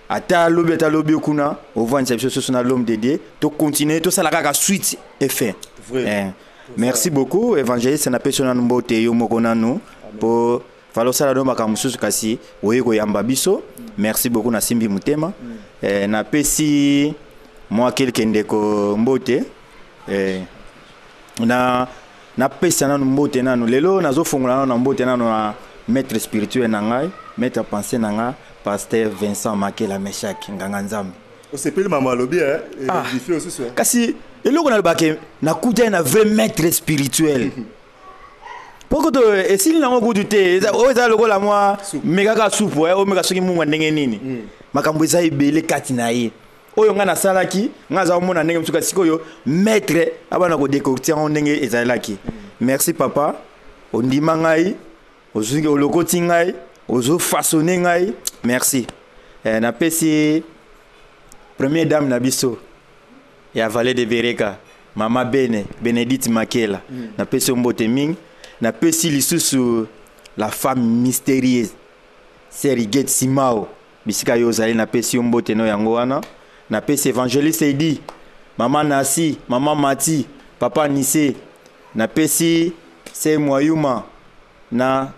ata alobi, ata alobi kuna, ovandisa biso soso na l'homme de Dieu, tocontinue, tosala kaka suite et fin. Merci beaucoup, évangéliste. Napesi yo nanu mbote, yo moko nanu, mpo fala osala no makambo mosusu, kasi oye koyamba biso. Merci beaucoup, nasimbi motema. Napesi mwa quelque ndeko mbote. Na napesa nanu mbote nanu lelo, nazofongola nanu na mbote nanu na maître spirituel na ngai, maître pensée na ngai, pasteur Vincent Makela Meshak, nganga Nzambe. Osepeli mama alobi édifie osusu? Kasi eloko nalobaka, nakutani na vrai maître spirituel, mpo kutu esili nango kutu te. Oyo eza lokola mwa mekaka supu, omeka soki mungwa ndenge nini. Makambo eza ebele kati na ye oyo ngai nasalaki, ngai aza komona ndenge mosusu, kasi sikoyo maître abana kodécortiquer yango ndenge ezalaki. Merci papa, ondima ngai, ozwi, olokoti ngai, ozofaçonner ngai. Merci. Napesi première dame na biso ya Vallée de Bereka, mama Bene Bénédicte Makela, napesi yo mbote mingi. Napesi lisusu la femme mystérieuse, sœur Iget Simao, bisika yo ozali, napesi yo mbote no yango wana. Napesi évangéliste Edi, mama Nasi, mama Mati, papa Nise. Napesi se Mwayuma na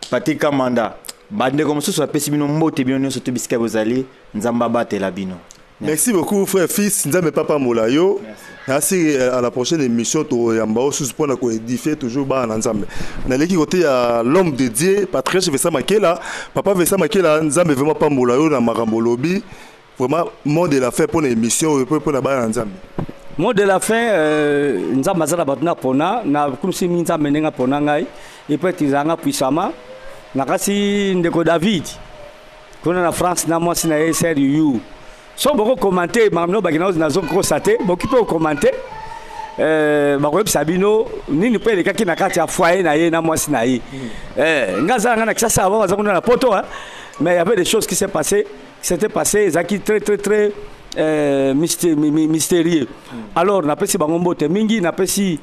Patrik Kamanda, bandeko mosusu, apesi bino mbote, bino nyonso to bisika bozali. Nzambe abatela bino. Merci beaucoup, frère fils. Nzambe papa mola yo. Merci. À la prochaine émission, toyamba osusu mpona koédifier toujours bana na Nzambe. Naleki côté ya l'homme de Dieu Patrice Vincent Makela. Papa Vincent Makela, Nzambe vraiment pambola yo na makambo lobi. Vraiment, mot de la fin mpona émission oyo mpona bana na Nzambe. Mot de la fin, Nzambe aza na bato na pona na kumisi mingi. Nzambe ndenge apona ngai epo ete ezalanga puissamment. Nakasi ndeko David kuna na France na mwasi na ye sœur Yuyu, so bokocommenter makambo no bakina nazokosa te, boki mpe kocommenter, bakoyebisa bino nini mpe elekaki na kati ya foyer na ye na mwasi na ye. Nga aza nga na Kisasa, abo baza kuna na poto, hein? Mais il y avait des choses qui s'est passé, qui s'était passé, ezalaki très très très mystérieux. Alors napesi bango mbote mingi, napesi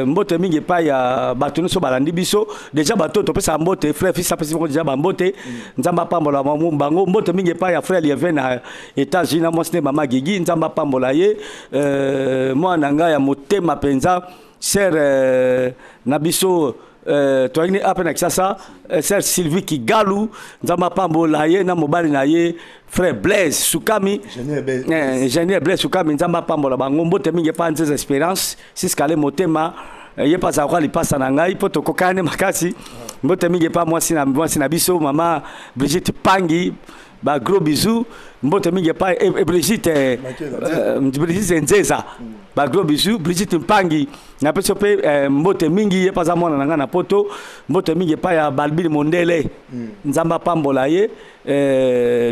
mbote mingi epai ya bato nyonso balandi biso. Déjà bato topesaka mbote, frère fils apesi bango déjà bambote, Nzambe apambola bango. Mbote mingi epai ya frère Lievin na États-Unis na mwasi ne mama Gigi, Nzambe apambola ye. Mwana na ngai ya motema mpenza, sœur na biso. Toyaki ne ape na Kinshasa, sœur Sylvie Kigalu, Nzambe apambola ye na mobali na ye frère Blaise Sukami, ingénieur Blaise Sukami, Nzambe apambola bango. Mbote mingi epa Nzeza Espérance Siskale Motema, ye mpe azalaka lipasa na ngai mpo tokokani makasi. Mbote mingi epa mwasi na biso mama Brigitte Pangi, ba gros bisous. Mbote mingi epa Brigitte, Brigitte Nzeza, ba gros bisous. Brigitte Mpangi, napesi yo mpe mbote mingi, ye mpe aza mwana na ngai na Poto. Mbote mingi epai ya Balbili Mondele, Nzambe apambola ye.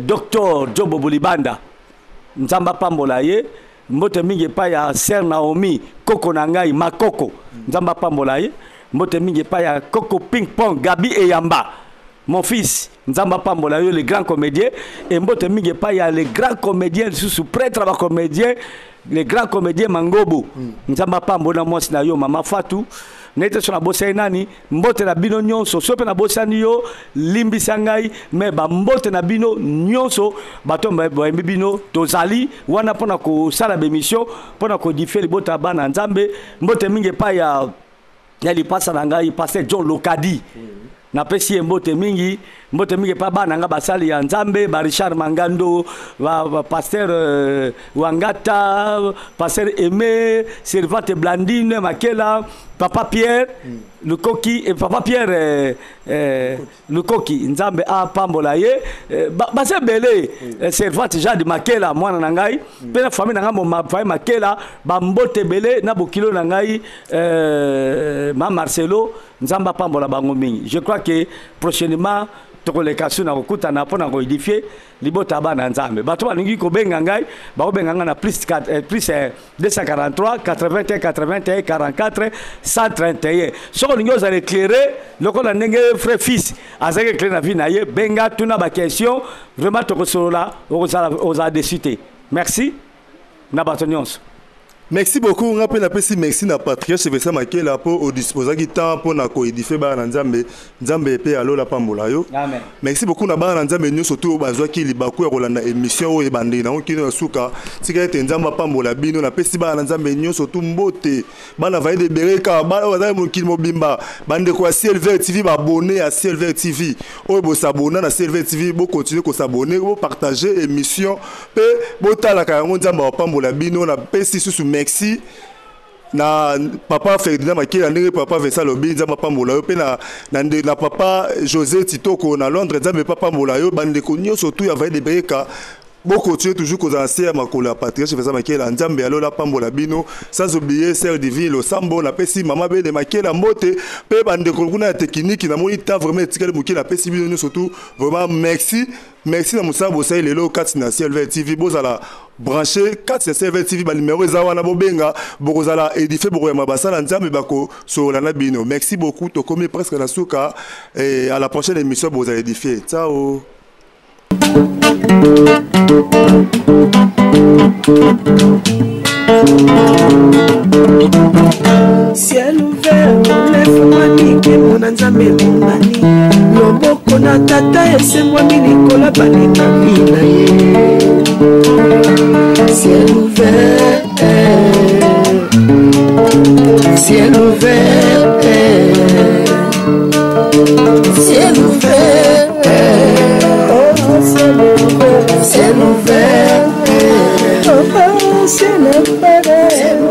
Docteur Jobo Bolibanda, Nzambe apambola ye. Mbote mingi epai ya sœur Naomi, koko na ngai Makoko, Nzambe apambola ye. Mbote mingi epai ya koko Ping Pong Gabi Eyamba, mon fils, Nzambe apambola yo, le grand comédien. E mbote mingi epai ya le grand comédien lisusu, prêtre ba comédien, le grand comédien Mangobo, Nzambe apambola mwasi na yo mama Fatou. Nete so nabosani nani, mbote na bino nyonso. So mpe nabosani yo, limbisa ngai, me bambote na bino nyonso. Bato bayembi bino, tozali wana mpona kosala bémission, mpona kodifie libota ya bana Nzambe. Mbote mingi epai ya lipasa na ngai, pasteur John Lokadi, napesi ye mbote mingi. Mbote mingi epa bana nga basali ya Nzambe, ba Richard Mangando, ba pasteur Wangata, pasteur Aimé, servante Blandine Makela, papa Pierre Lukoki, et papa Pierre Lukoki, Nzambe apambola ye. Baza ebele. Servante Jade Makela, mwana na ngai, mpe na famille na ngai, famille Makela, bambote ebele na bokilo na ngai, ma Marcelo, Nzambe apambola bango mingi. Je crois que prochainement tokoleka su na kokutana mpona koédifier libota ya bana Nzambe. Bato balingi kobenga ngai, bakobenga ngai na plus plus 243 81 81 44 131. Soki olingi ozala éclairé lokola ndenge frère fils azalaki éclairé na vie na ye, benga, tuna baquestion, vraiment tokosolola, okozala déçu te. Merci na bato nyonso. Merci beaucoup. Nga mpe napesi merci na patriarche Vincent Makela mpo odisposaki temps mpona koédifier bana na Nzambe. Nzambe mpe alola pambola yo. Amen. Merci beaucoup na bana na Nzambe nyonso to oyo bazwaki libaku ya kolanda émission oyo ebandeli nango kino ya suka. Tika ete Nzambe apambola bino. Napesi bana na Nzambe nyonso tu mbote, bana Vallée de Bereka, bana oyo baza mokili mobimba, bandeko ya Ciel Vert TV, baabonné ya Ciel Vert TV oyo bosabona na Ciel Vert TV, bocontinue kosabonner, bopartage émission mpe botalaka yango. Nzambe apambola bino. Napesi susu merci na papa Ferdinand Makela, ndenge papa Vincent alobi, Nzambe apambola yo, mpe na papa José Titoko na Londres, Nzambe mpe apambola yo. Bandeko nyonso tu ya Vallée de Bereka, bokontinue toujours kozala se ya makolo ya patriarche Vincent Makela. Nzambe alola apambola bino. Sans oublier sœur Divine Losambo, napesi mama Bene Makela mbote, mpe bandeko kuna ya technique. Namoni ta vraiment etikali moke. Napesi bino nyonso tu vraiment merci, merci na mosala bosali lelo kati na Ciel Vert TV. Bozala branché kati na Ciel Vert TV, banuméro eza wana, bobenga, bokozala édifié, bokoyamba basala Nzambe, bakosolola na bino. Merci beaucoup, tokomi presque na suka. Et à la prochaine émission, bozala édifié. Ciao. Ciel ouvert efungwami, nkembo na Nzambe emonani, loboko na tata esembwami likolo balekami na ye. Ciel ouvert, ciel ouvert, ciel ouvert, oh, ciel ouvert, ciel ouvert, oh, ciel ouvert.